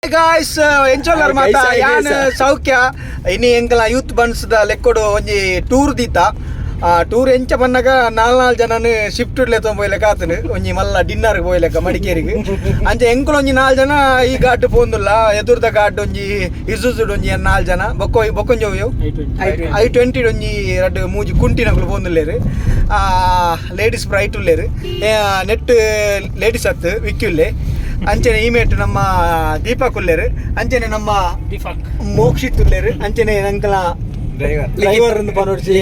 Guys, ಎಂಚೊಲ್ಲರ್ ಮಾತ? ಯಾನ್ ಸೌಖ್ಯ. ಇನಿ ಎಂಕಲ ಯೂತ್ ಬನ್ಸ್ದ ಲೆಕ್ಕೊಡು ಒಂಜಿ ಟೂರ್ ದೀತ. ಆ ಟೂರ್ ಎಂಚ ಬನ್ನಗ ನಾಲ್ ನಾಲ್ ಜನನ್ ಶಿಫ್ಟ್ ಲೆತ್ತೊಂದು ಪೋಯ್ಲೆಕ್ಕ ಆತನು, ಒಂಜಿ ಮಲ್ಲ ಡಿನ್ನರ್ ಪೋಯ್ಲೆಕ್ಕ ಮಡಿಕೇರಿಗೆ. ಅಂಚ ಎಂಕುಲು ಒಂಜಿ ನಾಲ್ ಜನ ಈ ಗಾಡ್ ಪೋಂದುಲ್ಲ. ಎದುರ್ದ ಗಾಡ್ ಒಂಜಿ ಇಸುಜುಡ್ ಒಂಜಿ ನಾಲ್ ಜನ, ಬೊಕ್ಕ ಬೊಕ್ಕೊಂಜಿ ಐ 20 ಒಂಜಿ ರಡ್ಡ್ ಮೂಜಿ ಕುಂಟಿನಕುಲು ಪೋಂದುಲ್ಲೇರು. ಲೇಡೀಸ್ ಬ್ರೈಟ್ ಉಲ್ಲೇರು. ನೆಟ್ ಲೇಡೀಸ್ ಅತ್ತು ವಿಕ್ಕಿ ಉಲ್ಲೆ. ಅಂಚನೆ ಈಮೇಟ್ ನಮ್ಮ ದೀಪಕ್ ಉಲ್ಲೇರು, ಅಂಚನೆ ನಮ್ಮ ಮೋಕ್ಷಿತ್ ಉಲ್ಲೇರು, ಅಂಚನೆ ನಂಕಲ ಡ್ರೈವರ್ ಅಂದ್ ಪನೊಡ್ಚಿ,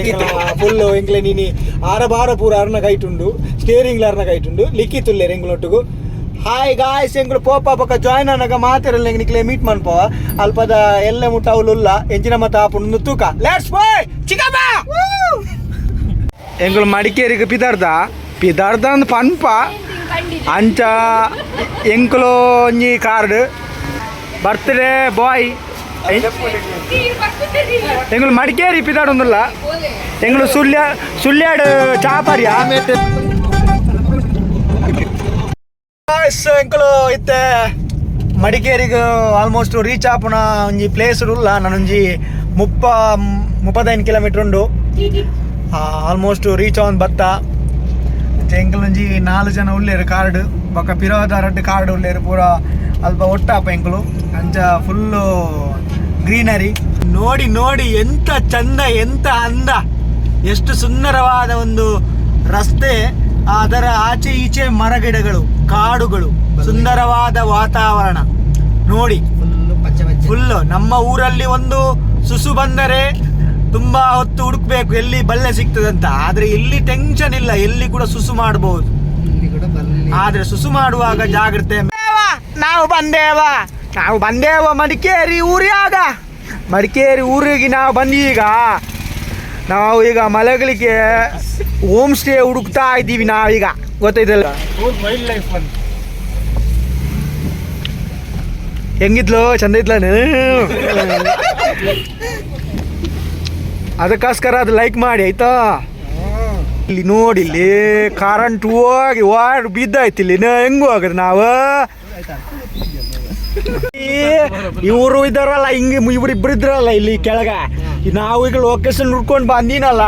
ಫುಲ್ ಎಂಕ್ಲೆ ನೀನಿ ಆರ ಬಾರ ಪೂರ ಅರ್ನ ಕೈಟುಂಡು, ಸ್ಟೇರಿಂಗ್ ಅರ್ನ ಕೈಟುಂಡು. ಲಿಖಿತ್ ಉಲ್ಲೇರು ಎಂಕ್ಲೊಟ್ಟುಗು. ಹಾಯ್ ಗಾಯ್ಸ್, ಎಂಕ್ಲು ಪೋಪ ಬೊಕ ಜಾಯ್ನ್ ಆನಗ ಮಾತೆರೆಲ್ಲ ನಿಕ್ಲೆ ಮೀಟ್ ಮನ್ಪವ. ಅಲ್ಪದ ಎಲ್ಲೆ ಮುಟ್ಟ ಅವ್ಲು ಉಲ್ಲ, ಎಂಚಿನ ಮತ ಆಪುಂಡು ತೂಕ. Let's ಬಾಯ್ ಚಿಕ್ಕಪ್ಪ. ಎಂಕುಲು ಮಡಿಕೇರಿಗೆ ಪಿದಾರ್ದ ಪಿದಾರ್ದ ಅಂದ್ ಪನ್ಪ. ಅಂಚ ಎಂಕುಲು ಒಂಜಿ ಕಾರ್ಡ್ ಬರ್ತ್ಡೇ ಬಾಯ್. ಎಂಕುಲು ಮಡಿಕೇರಿ ಪಿದಾಡೊಂದುಲ್ಲ. ಎಂಕುಲು ಸುಳ್ಯ ಸುಳ್ಯಾಡ್ ಚಾಪರ್ಯ. ಎಂಕುಲು ಇತ್ತೆ ಮಡಿಕೇರಿಗೆ ಆಲ್ಮೋಸ್ಟ್ ರೀಚ್ ಆಪುನ ಒಂಜಿ ಪ್ಲೇಸ್ ಉಲ್ಲ. ನಾನೊಂಜಿ 35 ಕಿಲೋಮೀಟರ್ ಉಂಡು. ಆಲ್ಮೋಸ್ಟ್ ರೀಚ್ ಆವೊಂದು ಬತ್ತ. ಎಂಕುಲು ಒಂಜಿ ನಾಲ್ ಜನ ಉಲ್ಲೇರು ಕಾರ್ಡ್, ಬೊಕ್ಕ ಪಿರೋದ ರಡ್ಡ್ ಕಾರ್ಡ್ ಉಲ್ಲೇರು. ಪೂರ ಅಲ್ಪ ಒಟ್ಟಾಪ ಎಂಕುಲು. ಅಂಚ ಫುಲ್ಲು ಗ್ರೀನರಿ ನೋಡಿ ನೋಡಿ, ಎಂತ ಚಂದ, ಎಂತ ಅಂದ, ಎಷ್ಟು ಸುಂದರವಾದ ಒಂದು ರಸ್ತೆ. ಅದರ ಆಚೆ ಈಚೆ ಮರಗಿಡಗಳು, ಕಾಡುಗಳು, ಸುಂದರವಾದ ವಾತಾವರಣ ನೋಡಿ. ಫುಲ್ಲು. ನಮ್ಮ ಊರಲ್ಲಿ ಒಂದು ಸುಸು ಬಂದರೆ ತುಂಬಾ ಹೊತ್ತು ಹುಡುಕ್ಬೇಕು ಎಲ್ಲಿ ಬಲ್ಲೆ ಸಿಗ್ತದಂತ. ಆದ್ರೆ ಇಲ್ಲಿ ಟೆನ್ಷನ್ ಇಲ್ಲ, ಎಲ್ಲಿ ಕೂಡ ಸುಸು ಮಾಡಬಹುದು. ಆದ್ರೆ ಸುಸು ಮಾಡುವಾಗ ಜಾಗ್ರತೆ. ನಾವು ಬಂದೇವ, ನಾವು ಬಂದೇವ ಮಡಿಕೇರಿ ಊರಿಯಾಗ. ಮಡಿಕೇರಿ ಊರಿಗೆ ನಾವು ಬಂದು ಈಗ ನಾವು ಈಗ ಮಲಗಲಿಕ್ಕೆ ಹೋಮ್ ಸ್ಟೇ ಹುಡುಕ್ತಾ ಇದ್ದೀವಿ ನಾವೀಗ, ಗೊತ್ತೈತಲ್ಲ? ವೈಲ್ಡ್ ಲೈಫ್ ಅಂತ. ಹೆಂಗಿದ್ಲು? ಚಂದ ಇದ್ಲ? ಅದಕ್ಕೋಸ್ಕರ ಅದು ಲೈಕ್ ಮಾಡಿ, ಆಯ್ತಾ? ಇಲ್ಲಿ ನೋಡಿ, ಇಲ್ಲಿ ಕರೆಂಟ್ ಹೋಗಿ ವಾರ್ ಬಿದ್ದಾಯ್ತು. ಇಲ್ಲಿ ಹೆಂಗ್ ಹೋಗದು ನಾವು? ಇವರು ಇದ್ದಾರಲ್ಲ ಹಿಂಗೆ, ಇವ್ರು ಇಬ್ರು ಇದ್ರಲ್ಲ ಇಲ್ಲಿ ಕೆಳಗ. ನಾವು ಈಗ ಲೊಕೇಶನ್ ಹುಡ್ಕೊಂಡು ಬಂದಿನಲ್ಲ,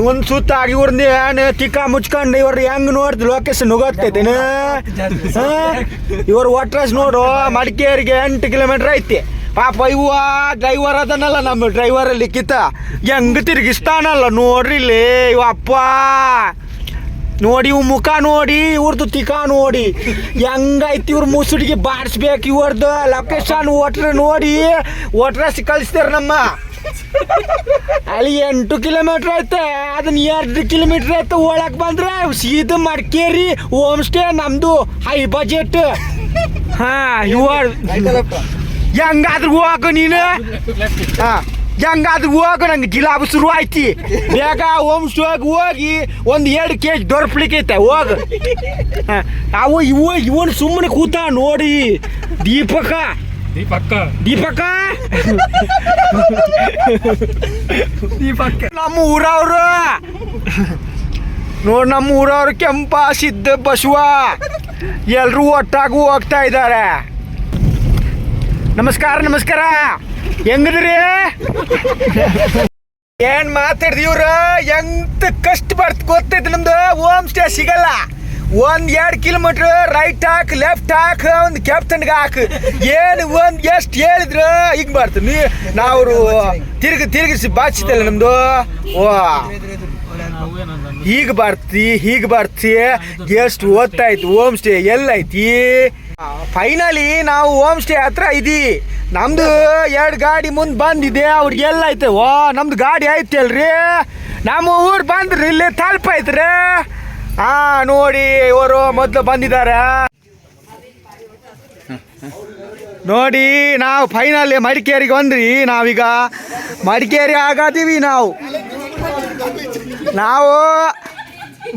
ಒಂದು ಸುತ್ತ ಆಗಿ ಇವ್ರನ್ನ ಏನು ತಿಕ್ಕ ಮುಚ್ಕೊಂಡು ಇವ್ರು ಹೆಂಗ್ ನೋಡ್ದು ಲೊಕೇಶನ್ ಗೊತ್ತೈತೇನು? ಇವ್ರು ಒಟ್ರಾಸ್ ನೋಡು, ಮಡಿಕೇರಿಗೆ 8 ಕಿಲೋಮೀಟರ್ ಐತಿ. ಪಾಪ ಇವ ಡ್ರೈವರ್ ಅದನಲ್ಲ, ನಮ್ಮ ಡ್ರೈವರ್ ಲಿಖಿತ ಹೆಂಗ್ ತಿರುಗಿಸ್ತಾನಲ್ಲ ನೋಡ್ರಿ ಇಲ್ಲಿ. ಇವ ಅಪ್ಪ ನೋಡಿ, ಇವ್ ಮುಖ ನೋಡಿ, ಇವ್ರದ್ದು ತಿಕ ನೋಡಿ ಹೆಂಗೈತಿ. ಇವ್ರ ಮುಸುಡಿಗೆ ಬಾರಿಸ್ಬೇಕು. ಇವ್ರದ್ದು ಲೊಕೇಶನ್ ಓಟ್ರ ನೋಡಿ, ಓಟ್ರಸ್ ಕಳಿಸ್ತಾರ ನಮ್ಮ. ಅಲ್ಲಿ 8 ಕಿಲೋಮೀಟ್ರ್ ಐತೆ, ಅದನ್ನ 2 ಕಿಲೋಮೀಟ್ರ್ ಐತೆ. ಒಳಗೆ ಬಂದ್ರೆ ಸೀದಾ ಮಡಿಕೇರಿ ಹೋಮ್ ಸ್ಟೇ ನಮ್ದು, ಹೈ ಬಜೆಟ್. ಹಾ, ಇವ ಹೆಂಗಾದ್ರೂ ಹೋಗು ನೀನು. ಹಾ, ಹೆಂಗಾದ್ರೂ ಹೋಗು, ನಂಗೆ ಜಿಲಾಬು ಶುರು ಆಯ್ತಿ. ಬೇಗ ಹೋಮ್ ಸ್ಟೇಗೆ ಹೋಗಿ ಒಂದು 2 ಕೆಜಿ ದೊರಪ್ಲಿಕ್ಕೆ ಐತೆ, ಹೋಗು. ಅವು ಇವ ಇವನು ಸುಮ್ಮನೆ ಕೂತ ನೋಡಿ. ದೀಪಕ. ದೀಪಕ್ಕ. ದೀಪಕ, ದೀಪಕ್ಕ ನಮ್ಮ ಊರವ್ರು ನೋಡ್. ನಮ್ಮ ಊರವ್ರು ಕೆಂಪ, ಸಿದ್ದ, ಬಸವ ಎಲ್ರೂ ಒಟ್ಟಾಗಿ ಹೋಗ್ತಾ ಇದ್ದಾರೆ. ನಮಸ್ಕಾರ, ನಮಸ್ಕಾರ. ಹೆಂಗದ್ರಿ? ಏನ್ ಮಾತಾಡ್ದಿ ಇವ್ರ? ಎಂತ ಕಷ್ಟ ಬರ್ತ ಗೊತ್ತೈತಿ ನಮ್ದು? ಹೋಮ್ ಸ್ಟೇ ಸಿಗಲ್ಲ. ಒಂದ್ 2 ಕಿಲೋಮೀಟರ್ ರೈಟ್ ಹಾಕ್, ಲೆಫ್ಟ್ ಹಾಕ್, ಒಂದು ಕ್ಯಾಪ್ಟನ್ಗೆ ಹಾಕ್, ಏನು ಒಂದ್ ಎಷ್ಟು ಹೇಳಿದ್ರು ಈಗ ಬರ್ತೀನಿ. ನಾವು ತಿರುಗಿ ತಿರುಗಿಸಿ ಬಾಚಿತಲ್ಲ ನಮ್ದು. ವಾ, ಹೀಗೆ ಬರ್ತಿ, ಹೀಗೆ ಬರ್ತಿ, ಎಷ್ಟು ಓದ್ತಾಯ್ತು? ಹೋಮ್ ಸ್ಟೇ ಎಲ್ಲೈತಿ? ಫೈನಲಿ ನಾವು ಹೋಮ್ ಸ್ಟೇ ಹತ್ರ ಇದೀ. ನಮ್ದು ಎರಡು ಗಾಡಿ ಮುಂದೆ ಬಂದಿದೆ, ಅವ್ರಿಗೆ ಎಲ್ಲ ಐತೆ. ವಾ, ನಮ್ದು ಗಾಡಿ ಐತೆ ಅಲ್ರಿ. ನಮ್ಮ ಊರು ಬಂದ್ರಿ, ಇಲ್ಲಿ ತಲುಪಾಯ್ತ್ರಿ. ಹಾ, ನೋಡಿ, ಇವರು ಮೊದಲು ಬಂದಿದ್ದಾರೆ ನೋಡಿ. ನಾವು ಫೈನಲ್ ಮಡಿಕೇರಿಗೆ ಬಂದ್ರಿ. ನಾವೀಗ ಮಡಿಕೇರಿ ಆಗದೀವಿ. ನಾವು ನಾವು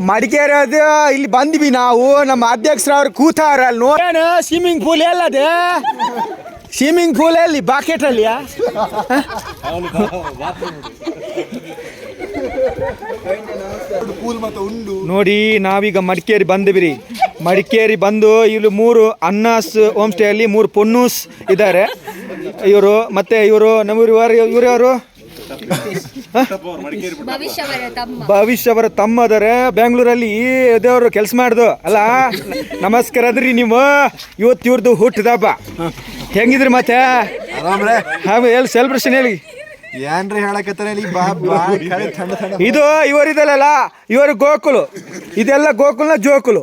ಮಡಿಕೇರಿ ಅದು ಇಲ್ಲಿ ಬಂದ್ವಿ ನಾವು. ನಮ್ಮ ಅಧ್ಯಕ್ಷರವ್ರು ಕೂತಾರ ಅಲ್ಲಿ ನೋಡೋಣ. ಸ್ವಿಮ್ಮಿಂಗ್ ಪೂಲ್ ಎಲ್ಲದೆ? ಸ್ವಿಮ್ಮಿಂಗ್ ಪೂಲ್ ಎಲ್ಲಿ? ಬಾಕೆಟ್ ಅಲ್ಲಿಯಾ? ನೋಡಿ, ನಾವೀಗ ಮಡಿಕೇರಿ ಬಂದ್ವಿ. Madikeri ಬಂದು ಇಲ್ಲಿ 3 ಅನ್ನಾಸ್ ಹೋಮ್ ಸ್ಟೇ ಅಲ್ಲಿ 3 ಪೊನ್ನೂಸ್ ಇದ್ದಾರೆ ಇವರು. ಮತ್ತೆ ಇವರು ನಮ್ಮ ಇವರು ಯಾರು? ಭವಿಷ್ಯವರ ತಮ್ಮ ಅದಾರೆ ಬೆಂಗಳೂರಲ್ಲಿ. ದೇವರು ಕೆಲಸ ಮಾಡ್ದು ಅಲ್ಲ. ನಮಸ್ಕಾರ ಅದ್ರಿ ನೀವು. ಇವತ್ತು ಇವ್ರದ್ದು ಹುಟ್ಟಿದಬ್ಬ. ಹೆಂಗಿದ್ರಿ ಮತ್ತೆ? ಹೇಳಿ ಸೆಲೆಬ್ರೇಷನ್ ಹೇಳಿ. ಏನ್ರಿ ಹೇಳಕತ್ತಾರ? ಇದು ಇವರಿದಲ್ಲ, ಇವರು ಗೋಕುಲು. ಇದೆಲ್ಲ ಗೋಕುಲ್ನ ಜೋಕುಲು.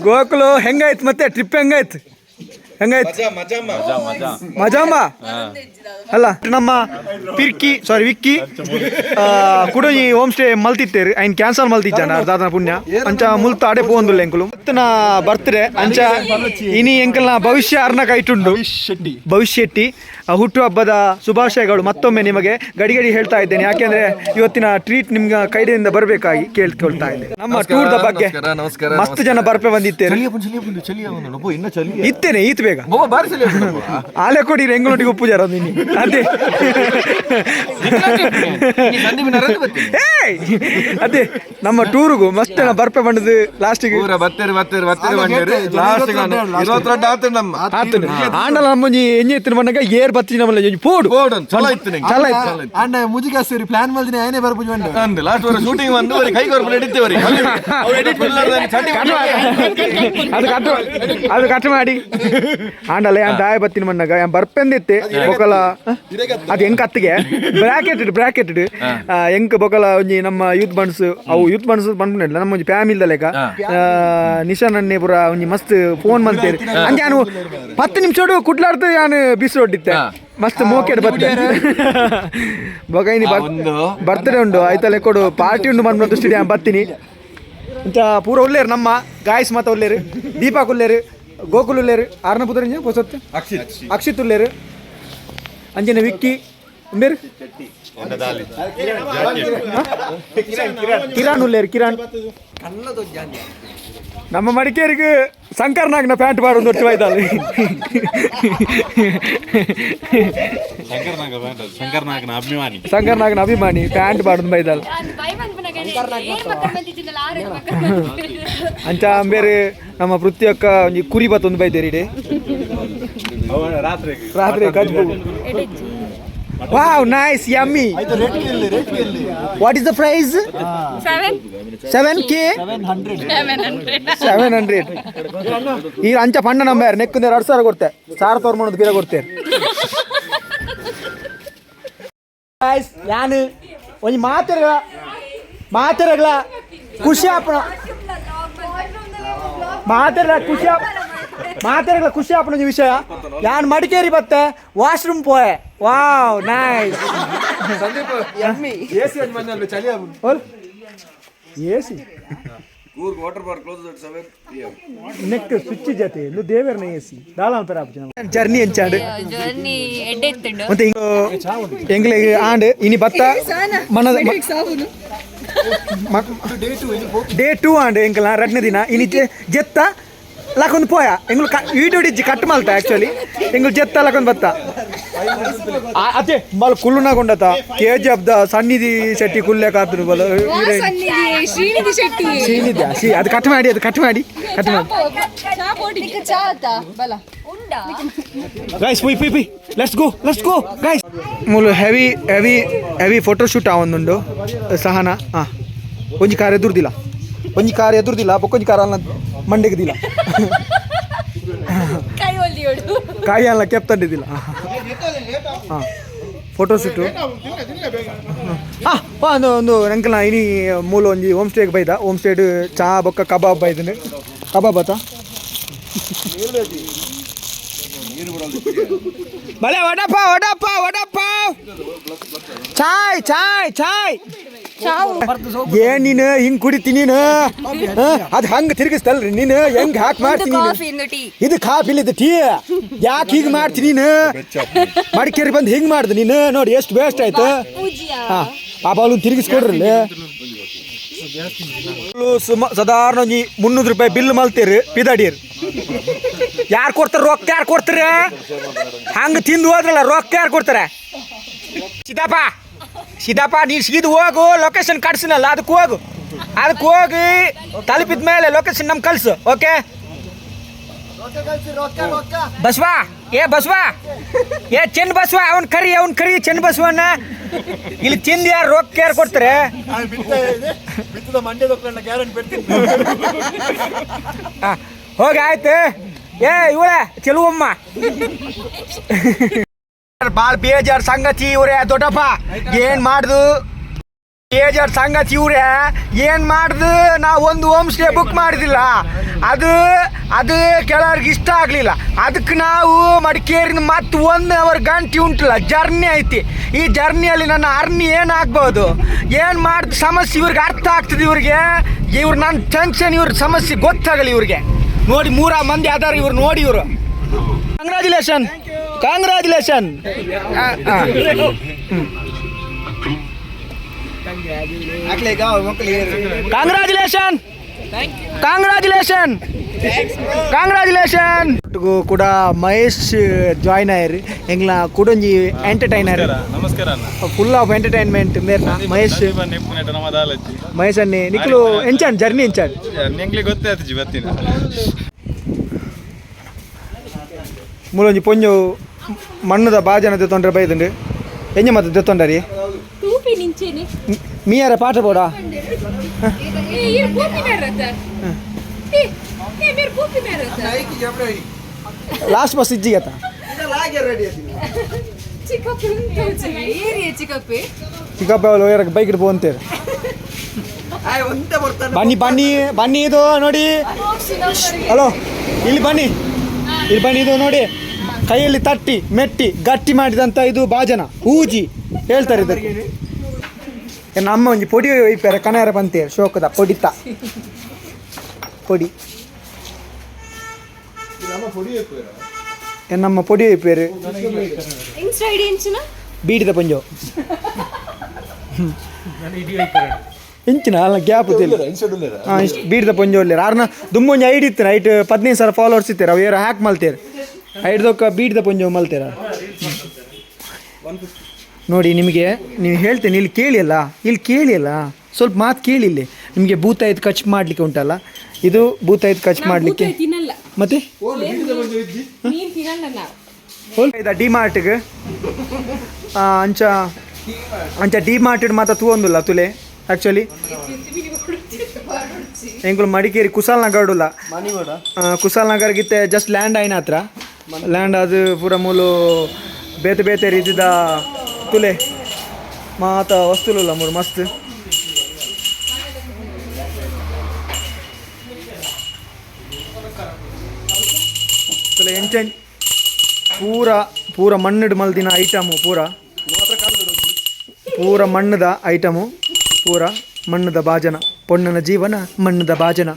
ಗೋಕುಲು ಹೆಂಗಾಯ್ತು ಮತ್ತೆ ಟ್ರಿಪ್? ಹೆಂಗಾಯ್ತು ಹೆಂಗಾಯ್ತು? ಮಜಾಮ ಅಲ್ಲ? ನಮ್ಮ ಪಿರ್ಕಿ, ಸಾರಿ ವಿಕ್ಕಿ ಕುಡೊಂಜಿ ಹೋಮ್ ಸ್ಟೇ ಮಲ್ತಿತ್ತೇರು. ಐನ್ ಕ್ಯಾನ್ಸಲ್ ಮಲ್ತಿಜ್ಜಾನ ದಾದನ ಪುಣ್ಯ. ಅಂಚ ಮುಲ್ತ ಅಡೆ ಪೋಂದುಲ್ಲ ಎಂಕುಲು. ನಾ ಬರ್ತ್ರೆ ಅಂಚ ಇನಿ ಎಂಕಲ್ನ ಭವಿಷ್ಯ ಅರ್ನ ಕೈಟುಂಡು. ಭವಿಷ್ಯ ಶೆಟ್ಟಿ ಹುಟ್ಟುಹಬ್ಬದ ಶುಭಾಶಯಗಳು ಮತ್ತೊಮ್ಮೆ ನಿಮಗೆ ಗಡಿ ಗಡಿ ಹೇಳ್ತಾ ಇದ್ದೇನೆ. ಯಾಕೆಂದ್ರೆ ಇವತ್ತಿನ ಟ್ರೀಟ್ ನಿಮ್ಗೆ ಕೈಡಿಯಿಂದ ಬರಬೇಕಾಗಿ ಕೇಳ್ಕೊಳ್ತಾ ಇದ್ದೇನೆ. ನಮ್ಮ ಟೂರ್ದ ಬಗ್ಗೆ ಮಸ್ತ್ ಜನ ಬರ್ಪೆ ಬಂದಿತ್ತೇನೆ ಇತ್ತೇನೆ ಈತ್ ಬೇಗ ಆಲೆ ಕೊಡಿ ಎಂಗಳೊಟ್ಟಿಗೆ ಉಪ್ಪು ಜರ ನೀನು. ಅದೇ ಅದೇ ನಮ್ಮ ಟೂರ್ಗೂ ಮಸ್ತ್ ಜನ ಬರ್ಪೆ ಬಂದದ್ದು ಲಾಸ್ಟಿಗೆ. ಆಂಡಲ ನಮ್ಮೊಂಜಿ ಎಂಜೆ ಇತ್ತಿನ ಬಂದಾಗ ಏರ್ ಬತ್ತಿ ನಮ್ಮಲ್ಲ ಪೋಡು ಚಲ ಇತ್ತು. ಅಣ್ಣ ಮುಜಿಗಾಸೂರಿ ಪ್ಲಾನ್ ಮಲ್ದಿನ ಏನೇ ಬರ್ಪುಜಿ ಬಂಡು. ಲಾಸ್ಟ್ ವರೆ ಶೂಟಿಂಗ್ ಬಂದು ಬರೀ ಕೈ ಕೊರ್ಪು ಎಡಿತ್ತೇವರಿ. ಅದು ಕಟ್, ಅದು ಕಟ್ ಮಾಡಿ. ಆಂಡಲ ಯಾನ್ ದಾಯ ಬತ್ತಿನ ಮಣ್ಣಾಗ ಯಾನ್ ಬರ್ಪೆಂದಿತ್ತೆ ಬೊಕಲ. ಅದು ಹೆಂಗ್ ಕತ್ತಿಗೆ ಬ್ರಾಕೆಟ್ ಬ್ರಾಕೆಟ್ ಎಂಕ್ ಬೊಕಲ ಒಂಜಿ ನಮ್ಮ ಯೂತ್ ಬಂಡ್ಸ್, ಅವು ಯೂತ್ ಬಂಡ್ಸ್ ಬಂದ್ಬಿಟ್ಟಿಲ್ಲ. ನಮ್ಮ ಒಂಜಿ ಫ್ಯಾಮಿಲಿ ಲೆಕ್ಕ ನಿಶಾನ್ ಅನ್ನೆ ಪುರ ಒಂಜಿ ಮಸ್ತ್ ಫೋನ್ ಮಂತೇರಿ. ಅಂಚೆ ಯಾನು 10 ನಿಮಿಷಡು ಕುಡ್ಲಾಡ್ದು ಯಾನು ಬಿಸಿ ಹೊಡ್ಡಿತ್ತೆ. ಮಸ್ತ್ ಮೋಕೆಡ್ ಬತ್ತೆ. ಬೊಕ ಇನಿ ಬರ್ತ್ಡೇ ಉಂಡು ಆಯ್ತಲ್ಲ ಕೊಡು ಪಾರ್ಟಿ ಉಂಡು ಬಂದ್ಬಿಟ್ಟು ಸ್ಟುಡಿಯೋ ಬತ್ತೀನಿ ಇಂಚ ಪೂರ ಉಲ್ಲೇರು. ನಮ್ಮ ಗಾಯ್ಸ್ ಮಾತ ಉಲ್ಲೇರು, ದೀಪಾಕ್ ಉಲ್ಲೇರು, ಗೋಕುಲ್ ಉಲ್ಲೇರು, ಆರ್ನ ಪುದರಿಂಜ ಪೊಸತ್ತು ಅಕ್ಷಿತ್ ಉಲ್ಲೇರು, ಅಂಜನೆ ವಿಕ್ಕಿ ಉಂಬೇರು, ಕಿರಾನ್ ಉಲ್ಲೇರು, ಕಿರಾನ್. ನಮ್ಮ ಮಡಿಕೇರಿಗೆ ಶಂಕರ್ ನಾಗ್ನ ಪ್ಯಾಂಟ್ ಬಾಡೊಂದು ಒಟ್ಟು ಬೈದಾಳೆ. ಶಂಕರ್ನಾಗನ ಅಭಿಮಾನಿ. ಶಂಕರ್ ನಾಗ್ನ ಅಭಿಮಾನಿ ಪ್ಯಾಂಟ್ ಬಾಡೊಂದು ಬೈದಾಳ. ಅಂಚ ಅಂಬೇರು ನಮ್ಮ ಪೃಥ್ವಿಯಕ್ಕ ಒಂಜಿ ಕುರಿ ಬತ್ತೊಂದು ಬೈದೇರಿ ಇಡೆ ರಾತ್ರಿ ಕಜ್ಬು. Wow, nice, yummy. What is the price? 7K 700. ಈ ಅಂಚ ಪಣ್ಣ ನಂಬರ್ ನೆಕ್ಕು 2000 ಕೊಡ್ತೆ. ಸಾರ ತೋರ್ಮಣದ ಬೀರ ಕೊಡ್ತೇನೆ. ಯಾನು ಒಂಜಿ ಮಾತೆರಗಳ ಮಾತೆರಗಳ ಖುಷಿ ಆಪಣ ಮಾತೆರಗಳ ಖುಷಿ ಮಾತೆರಗಳ ಖುಷಿ ಆಪಣ ಒಂಜಿ ವಿಷಯ. ಯಾನ್ ಮಡಿಕೇರಿ ಬತ್ತೆ ವಾಶ್ರೂಮ್ ಪೋಯೆ. Wow, nice. AC neck switch ಜೊತೆ ಇನ್ನು ದೇವರನ ಎಸಿ ದಾಲ ಜರ್ನಿ ಎಂಚಾಡು ಜರ್ನಿ ಎಡ್ಡೆ ಇತ್ತುಂಡು. ಮತ್ತೆ ಎಂಗ್ಲಿಗೆ ಆಂಡ್ ಇನಿ ಬತ್ತ ಮನದ ಡೇ 2 ಆಂಡ್ ಎಂಕಲ ರಡ್ನ ದಿನ ಇನಿ ಜೆತ್ತ ಲಕೊಂದು ಪೋಯ. ಎಂಗ್ಲು ವೀಡಿಯೋ ಡಿಜ್ಜಿ ಕಟ್ ಮಲ್ತ ಆಕ್ಚುಲಿ. ಎಂಗ್ಲು ಜೆತ್ತ ಲಕೊಂದು ಬತ್ತ ಅದೇ ಬಲ್ ಕುಲ್ಲುನ ಕೊಂಡತ K G F the ಸನ್ನಿಧಿ ಶೆಟ್ಟಿ ಕುಲ್ಲೆ ಕಾತರು ಬಲ. ಶ್ರೀನಿಧಿ ಶೆಟ್ಟಿ. ಶ್ರೀನಿಧಿ ಶ್ರೀ ಅದು ಕಟ್ ಮಾಡಿ, ಅದು ಕಟ್ ಮಾಡಿ, ಕಟ್ ಮಾಡಿ. ಗೈಸ್ ಪುಯ್ ಪುಯ್ ಪುಯ್, let's go, let's go guys. ಮೂಲು heavy heavy heavy photo shoot ಆವೊಂದುಂಡು ಸಹನ. ಹಾಂ, ಒಂಜಿ ಕಾರ್ ಎದುರ್ದಿಲ್ಲ, ಒಂಜಿ ಕಾರ್ ಎದುರ್ದಿಲ್ಲ, ಬೊಕ್ಕೊಂಜಿ ಕಾರ್ ಅಲ್ಲ ಮಂಡೆಗದಿಲ್ಲ. ಕಾಯಿ ಅಲ್ಲ ಕೆಪ್ತಂಡಿದ್ದಿಲ್ಲ. ಹಾಂ, ಫೋಟೋ ಶೂಟು. ಹಾಂ, ಒಂದು ಒಂದು ಅಂಕಲ್ನ ಇನಿ ಮೂಲ ಒಂಜಿ ಹೋಮ್ ಸ್ಟೇಗೆ ಬೈದ. ಹೋಮ್ ಸ್ಟೇಡ್ ಚಾ ಬೊಕ್ಕ ಕಬಾಬ್ ಬೈದನು. ಕಬಾಬ್ ಆತ ಬಲೆ ವಡಪಾವ್ ವಡಪಾವ್ ವಡಪಾವ್ ಚಾಯ್ ಚಾಯ್ ಚಾಯ್. ಏನ್ ನೀನು ಹಿಂಗ್ ಕುಡಿತಿ ನೀನು? ಅದು ಹಂಗ ತಿರುಗಿಸ್ತಲ್ರಿ ನೀನು. ಹೆಂಗ್ ಹಾಕಿ ಮಾಡ್ತೀನಿ? ಇದು ಕಾಫಿ ಇಲ್ಲ, ಇದು ಟೀ. ಯಾಕೆ ಹೀಗೆ ಮಾಡ್ತೀನಿ ನೀನು? ಮಡಿಕೇರಿ ಬಂದು ಹಿಂಗ್ ಮಾಡ್ದು ನೀನು ನೋಡಿ ಎಷ್ಟು ವೇಸ್ಟ್ ಆಯ್ತು. ಹಾ ಪಾಪ ಅವಳು ತಿರುಗಿಸ್ಕೊಡ್ರಿ. ಸಾಧಾರಣ ಒಂಜಿ 300 ರೂಪಾಯಿ ಬಿಲ್ ಮಲ್ತೀರಿ ಪಿದಾಡಿಯರ್. ಯಾರು ಕೊಡ್ತಾರೆ ರೊಕ್ಕ? ಯಾರು ಕೊಡ್ತಾರೆ? ಹಂಗ ತಿಂದು ಹೋದ್ರಲ್ಲ ರೊಕ್ಕ ಯಾರು ಕೊಡ್ತಾರೆ? ಸಿದ್ದಪ್ಪ ಸಿದ್ದಪ್ಪ ನೀ ಸೀದ್ ಹೋಗು, ಲೊಕೇಶನ್ ಕಟ್ಸಿನಲ್ಲ ಅದಕ್ಕೆ ಹೋಗು. ಅದಕ್ಕೆ ಹೋಗಿ ತಲುಪಿದ ಮೇಲೆ ಲೊಕೇಶನ್ ನಮ್ ಕಳ್ಸು. ಓಕೆ ಬಸವಾ, ಏ ಬಸವಾ, ಏ ಚೆನ್ನ ಬಸವ, ಅವನ್ ಕರಿ, ಅವನ್ ಕರಿ ಚೆನ್ನ ಬಸವನ್ನ. ಇಲ್ಲಿ ತಿಂದು ಯಾರು ರೊಕ್ಕ ಯಾರು ಕೊಡ್ತಾರೆ? ಹೋಗಿ ಆಯ್ತು. ಏ ಇವಳೆ ಚೆಲುವಮ್ಮ, ಬಾಳ್ ಬೇಜಾರ್ ಸಂಗತಿ ಇವ್ರೆ ದೊಡ್ಡಪ್ಪ. ಏನ್ ಮಾಡ್ದು ಬೇಜಾರ್ ಸಂಗತಿ ಇವ್ರೆ, ಏನ್ ಮಾಡ್ದು? ನಾವು ಒಂದು home stay book ಮಾಡಿದಿಲ್ಲ, ಅದು ಅದು ಕೆಲವ್ರಿಗೆ ಇಷ್ಟ ಆಗಲಿಲ್ಲ. ಅದಕ್ಕೆ ನಾವು ಮಡಿಕೇರಿನ ಮತ್ತೆ 1 ಅವರ್ ಗಂಟೆ ಉಂಟಲ್ಲ ಜರ್ನಿ ಐತಿ. ಈ ಜರ್ನಿಯಲ್ಲಿ ನನ್ನ ಅರ್ನಿ ಏನಾಗ್ಬೋದು, ಏನು ಮಾಡ್ದು ಸಮಸ್ಯೆ ಇವ್ರಿಗೆ ಅರ್ಥ ಆಗ್ತದೆ. ಇವ್ರಿಗೆ ಇವ್ರು ನನ್ನ ಟೆನ್ಷನ್, ಇವ್ರ ಸಮಸ್ಯೆ ಗೊತ್ತಾಗಲ್ಲ ಇವ್ರಿಗೆ. ನೋಡಿ 3 ಮಂದಿ ಅದಾರ ಇವ್ರು ನೋಡಿ ಇವರು. Congratulation, congratulation. Congratulation, congratulation, congratulation. ಕೂಡ ಮಹೇಶ್ ಜಾಯ್ನ್ ಆಯ್ರಿ ಎಂಗ್ಲ ಕುಡೊಂಜಿ ಎಂಟರ್ಟೈನರ್. ನಮಸ್ಕಾರ ಅಣ್ಣ. Full of entertainment ಮೇರ್ನ Mahesh. Mahesh ಅನ್ನಿ ನಿಕ್ಲು ಎಂಚಾನ್ ಜರ್ನಿ ಎಂಚಾನ್ ನಿಂಗ್ಲಿ ಗೊತ್ತೇ ಆಯ್ತು ಬರ್ತೀನಿ. ಮೂಲೊಂಜಿ ಪೊಂಜು ಮಣ್ಣದ ಬಾಜನ ದೆತ್ತೊಂಡ್ರೆ ಬೈದುಂಡು ಎಂಜ ಮತ್ತೆ ದೆತ್ತೊಂಡರಿ ತೂಪಿ ನಿಂಚೇನೆ ಮೀಯರ ಪಾಠ ಬೋಡ. ಏ ಇರ್ ಪೂಪಿನಾರತ, ಏ ಏ ಮೇರ್ ಪೂಪಿನಾರತ. ಲಾಸ್ಟ್ ಬಸ್ ಇಜ್ಜಿಗತ ಚಿಕ್ಕಪ್ಪೆ ಉಂಟು ಏರಿಯ ಚಿಕ್ಕಪ್ಪೆ. ಚಿಕ್ಕಪ್ಪ ಅವರು ಬೈಕ್ ಇಡ್ಬೋ ಅಂತೀರಿ. ಬನ್ನಿ ಬನ್ನಿ ಬನ್ನಿ, ಇದು ನೋಡಿ. ಹಲೋ, ಇಲ್ಲಿ ಬನ್ನಿ, ಇಲ್ಲಿ ಬನ್ನಿ. ಇದು ನೋಡಿ, ಕೈಯಲ್ಲಿ ತಟ್ಟಿ ಮೆಟ್ಟಿ ಗಟ್ಟಿ ಮಾಡಿದಂಥ ಇದು ಬಾಜನ ಊಜಿ ಹೇಳ್ತಾರೆ ಇದಕ್ಕೆ. ನಮ್ಮ ಒಂಜಿ ಪೊಡಿ ಒಯ್ಪಾರ ಕನಾರ ಬಂತೇರು ಶೋಕದ ಪೊಡಿತ ಪೊಡಿ ನಮ್ಮ ಪೊಡಿ ಒಯ್ಪೇರು. ಬೀಡಿದ ಪಂಜೋ ಇಂಚಿನ ಅಲ್ಲ ಗ್ಯಾಪ್ ಹಾಂ ಇಷ್ಟು ಬೀಡ್ದ ಪಂಜೋ ಇಲ್ಲ ಆರ್ನ ದುಮ್ಮೊಂಜಿ ಐಡಿ ಇತ್ತು ಐಟ್ 15,000 ಫಾಲೋವರ್ಸ್ ಇತ್ತೀರ ಅವು ಏರೋ ಹ್ಯಾಕ್ ಮಲ್ತೇರು ಐಡ್ದೊಕ್ಕ ಬೀಡ್ದ ಪಂಜೋ ಮಲ್ತೇರ ನೋಡಿ. ನಿಮಗೆ ನೀವು ಹೇಳ್ತೇನೆ, ಇಲ್ಲಿ ಕೇಳಿ ಅಲ್ಲ, ಇಲ್ಲಿ ಕೇಳಿ ಅಲ್ಲ, ಸ್ವಲ್ಪ ಮಾತು ಕೇಳಿ. ಇಲ್ಲಿ ನಿಮಗೆ ಭೂತಾಯ್ತು ಖರ್ಚು ಮಾಡಲಿಕ್ಕೆ ಉಂಟಲ್ಲ, ಇದು ಭೂತಾಯ್ತು ಖರ್ಚು ಮಾಡಲಿಕ್ಕೆ. ತಿನ್ನಲ್ಲ ಮತ್ತೆ ಮೀನ್ ತಿನ್ನಲ್ಲ ನಾವು. ಡಿ ಮಾರ್ಟ್ಗೆ ಅಂಚ ಅಂಚ ಡಿ ಮಾರ್ಟ್ ಮಾತ್ರ ತೂವೊಂದುಲ್ಲ ತುಲೆ. ಆ್ಯಕ್ಚುಲಿ ಎಂಕುಲು ಮಡಿಕೇರಿ ಕುಶಾಲನಗರ ಉಲ್ಲ, ಕುಶಾಲನಗರ ಗಿತ್ತೆ ಜಸ್ಟ್ ಲ್ಯಾಂಡ್ ಆಯ್ನ ಹತ್ರ ಲ್ಯಾಂಡ್ ಅದು ಪೂರ ಮೂಲು ಬೇತೆ ಬೇತೆ ರೀತಿದ ತುಲೆ ಮಾತ ವಸ್ತುಲುಲ್ಲ ಮೂರು ಮಸ್ತ್. ತುಲೆ ಎಂಚ ಪೂರ ಪೂರ ಮಣ್ಣು ಮಲ್ದಿನ ಐಟಮು, ಪೂರ ಪೂರ ಮಣ್ಣದ ಐಟಮು, ಪೂರ ಮಣ್ಣದ ಬಾಜನ. ಪೊಣ್ಣನ ಜೀವನ ಮಣ್ಣದ ಬಾಜನ.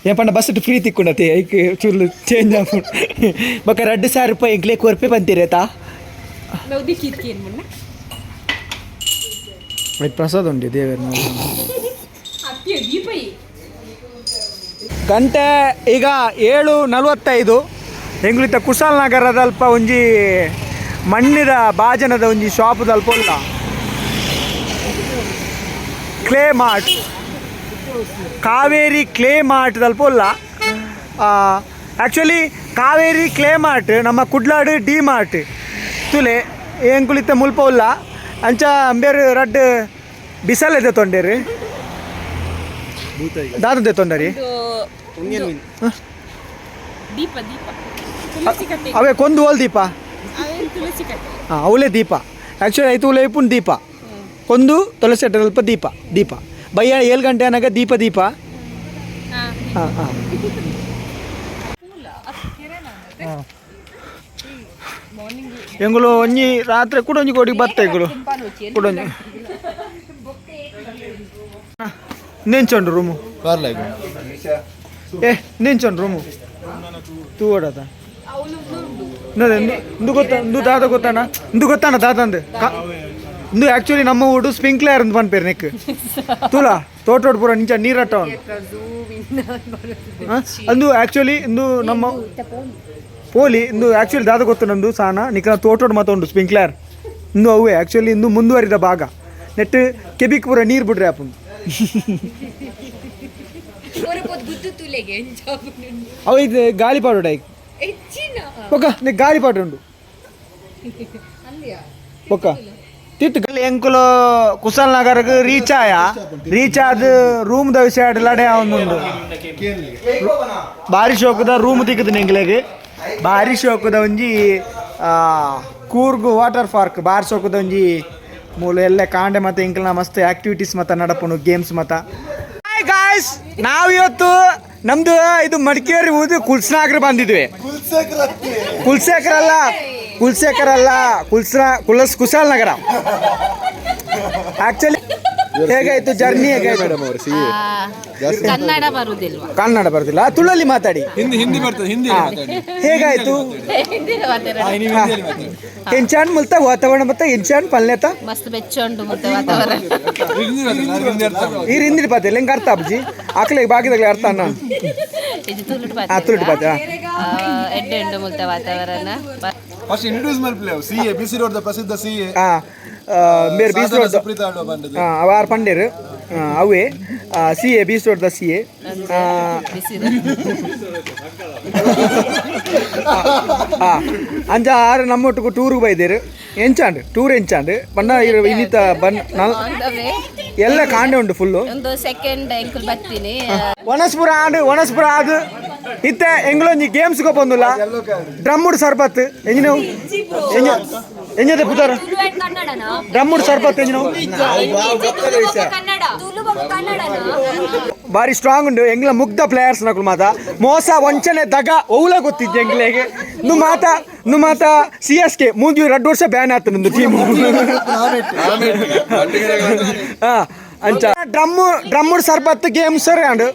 ಏ ಪಂಡ ಬಸ್ ಫ್ರೀ ತಿಕ್ಕೊಂಡತೆ ಐಕ್ ಚೂರು ಚೇಂಜ್ ಆಪು ಬೊಕ 2,000 ರೂಪಾಯಿ ಎಂಕ್ಲೆ ಕೊರ್ಪೆ ಬಂತೀರೇತಾ. ಪ್ರಸಾದ ಉಂಟು ದೇವರ. ಗಂಟೆ ಈಗ 7:45. ಎಂಗ್ಲಿತ ಕುಶಾಲನಗರದಲ್ಪ ಒಂಜಿ ಮಣ್ಣಿದ ಬಾಜನದ ಒಂಜಿ ಶಾಪ್ದಲ್ಪ ಉಲ್ಲ clay mart, Kaveri clay mart ದಲ್ಪ ಉಲ್ಲ. Actually Kaveri clay mart ನಮ್ಮ ಕುಡ್ಲಾಡು ಡಿ ಮಾರ್ಟ್ ತುಲೆ ಎಂಕುಲಿತ್ತ ಮುಲ್ಪ ಉಲ್ಲ. ಅಂಚ ಅಂಬೇರು ರಡ್ಡ್ ಬಿಸಲ್ ತೊಂಡೇರು ದಾದ ತೊಂಡರಿ ದೀಪ ದೀಪ ತುಳಸಿ ಕಟ್ಟೆ. ಅವೇ ಕೊಂದು ಓಲ್ ದೀಪ. ತುಳಸಿ ಕಟ್ಟೆ. ಹಾಂ ಅವಲೇ ದೀಪ. ಆ್ಯಕ್ಚುಲಿ ಐತು ಉಲೇಪುನ್ ದೀಪ ಕೊಂದು ತುಳಸಿ ಅಲ್ಪ ದೀಪ ದೀಪ ಬಯ್ಯ 7 ಗಂಟೆ ಅನ್ನಾಗ ದೀಪ ದೀಪ. ಹಾಂ ಹಾಂ ಎಂಗುಲು ಒಂಜಿ ರಾತ್ರಿ ಕೂಡ ಒಂಜಿ ಕೋಡಿ ಬತ್ತ ಎಂಗುಲು ಕೂಡ ಒಂಜಿ ನಿಂಚೊಂಡು ರೂಮು. ಏ ನಿಂಚೊಂಡು ರೂಮು ತೂವಡತ ಇಂದು ಗೊತ್ತಾ ಇಂದು ದಾದ ಗೊತ್ತಾನ ಇಂದು ಗೊತ್ತಾನ ದಾದಂದು ಇಂದು ಆ್ಯಕ್ಚುಲಿ ನಮ್ಮ ಊಡು ಸ್ಪ್ರಿಂಕ್ಲರ್ ಅಂತ ಪನ್ಪೇರು ನೆಕ್ ತೂಲಾ ತೋಟೋಡ್ ಪೂರ ನಿಂಚ ನೀರಟ್ಟ ಅಂದು ಆ್ಯಕ್ಚುಲಿ ಇಂದು ನಮ್ಮ ಪೋಲಿ ಇಂದು ಆ್ಯಕ್ಚುಲಿ ದಾದ ಗೊತ್ತು ನಂದು ಸಾನ ನಿಕ್ಕ ತೋಟೋಡ್ ಮಾತ ಉಂಡು ಸ್ಪ್ರಿಂಕ್ಲರ್ ಇಂದು ಅವೇ ಆ್ಯಕ್ಚುಲಿ ಇಂದು ಮುಂದುವರಿದ ಭಾಗ ನೆಟ್ ಕೆಬಿಕ್ ಪೂರ ನೀರು ಬಿಡ್ರೆ ಅಪ್ಪು ಅವು ಇದು ಗಾಳಿ ಪಾಡು ಬೊಕ್ಕ ನಿ ಗಾಳಿ ಪಾಡು ಉಂಡು ಬೊಕ್ಕ ತಿತ್ತು ಎಂಕುಲು ಕುಶಲ್ ನಗರಕ್ಕೆ ರೀಚ್ ಆಯ ರೀಚ್ ಆದ ರೂಮ್ the ವಿಷಯ ಲಡೆ ಒಂದುಂಡು ಬಾರಿ ಶೋಕದ ರೂಮ್ ತಿಕ್ಕುದು ಎಂಕ್ಲೆಗ್ ಬಾರಿ ಶೋಕದ ಒಂಜಿ ಕೂರ್ಗು ವಾಟರ್ ಪಾರ್ಕ್ ಬಾರಿ ಶೋಕದ ಒಂಜಿ ಮೂಲು ಎಲ್ಲ ಕಾಂಡೆ ಮತ್ತೆ ಎಂಕಲ್ನ ಮಸ್ತ್ ಆಕ್ಟಿವಿಟೀಸ್ ಮತ್ತ ನಡಪುನು ಗೇಮ್ಸ್ ಮತ್ತ. ಹಾಯ್ ಗಾಯ್ಸ್, ನಾವಿವತ್ತು ನಮ್ದು ಇದು ಮಡಿಕೇರಿ ಊದು ಕುಲ್ಸ್ನಾಗ್ರ ಬಂದಿದ್ವಿ. ಕುಲ್ಸೇಕರ್ ಅಲ್ಲ, ಕುಲ್ಸೇಕರ್ ಅಲ್ಲ, ಕುಲ್ಸ್ರ ಕುಲಸ್ ಕುಶಾಲ್ ನಗರ. ಆಕ್ಚುಲಿ ಹೇಗಾಯ್ತು ಜರ್ನಿ? ಹೇಗಾಯ್ತು? ಕನ್ನಡ ಬರುದಿಲ್ವಾ? ಕನ್ನಡ ಬರುದಿಲ್ಲ, ತುಳಲ್ಲಿ ಮಾತಾಡಿ. ಹಿಂದಿ ಹಿಂದಿ ಬರ್ತದೆ, ಹಿಂದಿ. ಹೇಗಾಯ್ತು? ಎಂಚಾನ್ ಮುಲ್ತ ವಾತಾವರಣ ಮತ್ತೆ ಎಂಚಾನ್ ಪಲ್ಯತ ಮಸ್ತ್ ಬೆಚ್ಚುಂಡು ಮತ್ತೆ ವಾತಾವರಣ. ಈ ಹಿಂದಿ ಪಾತೆ ಲೆಂಗ್ ಅರ್ಥ ಅಬ್ಜಿ ಆಕಲೆ ಬಾಕಿದಾಗಲೇ ಅರ್ಥ ಅನ್ನ. ಇದು ತುಳುಟು. ತುಳುಟು ಪಾತೆ. ಎಡ್ಡೆ ಉಂಡು ಮುಲ್ತ ವಾತಾವರಣ. ಫಸ್ಟ್ ಇಂಟ್ರೊಡ್ಯೂಸ್ ಮಲ್ಪಲೆ C A B C road ಪ್ರಸಿದ್ಧ ಸಿ ಎ. ಮೇರ್ ಬೀಸ್ ರೋಡ್. ಸುಪ್ರೀತ ಆಳ್ವ ಬಂದದ್ದು. ಅವಾರ್ ಪಂಡೇರು ಅವೇ C A B road the C A. ಅಂಚ ಆರು ನಮ್ಮೊಟ್ಟಿಗೆ ಟೂರ್ಗೆ ಬೈದೇರು. ಎಂಚಾಂಡ್ ಟೂರ್ ಎಂಚಾಂಡ್ ಬಣ್ಣ ಇನ್ನಿತ ಬನ್ ಎಲ್ಲ ಕಾಂಡೆ ಉಂಟು ಫುಲ್ಲು. ಒಂದು ಸೆಕೆಂಡ್ ಎಂಕುಲ್ ಬತ್ತೀನಿ. ಒಣಸ್ಪುರ ಆಂಡ್ ಒಣಸ್ಪುರ ಅದು ಇತ್ತೆ ಎಂಗ್ಲೊಂಜಿ ಗೇಮ್ಸ್ ಬಂದುಲ್ಲ ಡ್ರಮ್ಮುಡ್ ಸರ್ಬತ್ ಎಂಜಿನವು ಎಂಜದ ಪುದರ್ ಡ್ರಮ್ಮುಡ್ ಸರ್ಬತ್ ಎಂಜಿನವು ಬಾರಿ ಸ್ಟ್ರಾಂಗ್ ಉಂಡು. ಎಂಗ್ಲ ಮುಗ್ಧ ಪ್ಲೇಯರ್ಸ್ ನಕುಲು ಮಾತ ಮೋಸ ವಂಚನೆ ದಗ ಒವ್ಲ ಗೊತ್ತಿದ್ದೆ ಎಂಗ್ಲೆಗೆ. ನು ಮಾತ ನು ಮಾತ ಸಿ ಎಸ್ ಕೆ ಮೂಂಜಿ 2 ವರ್ಷ ಬ್ಯಾನ್ ಆತು ನಿಂದು ಟೀಮ್. ಅಂಚ ಡ್ರಮ್ಮು ಡ್ರಮ್ಮುಡ್ ಸರ್ಬತ್ ಗೇಮ್ ಸರ್ ಅಂಡ್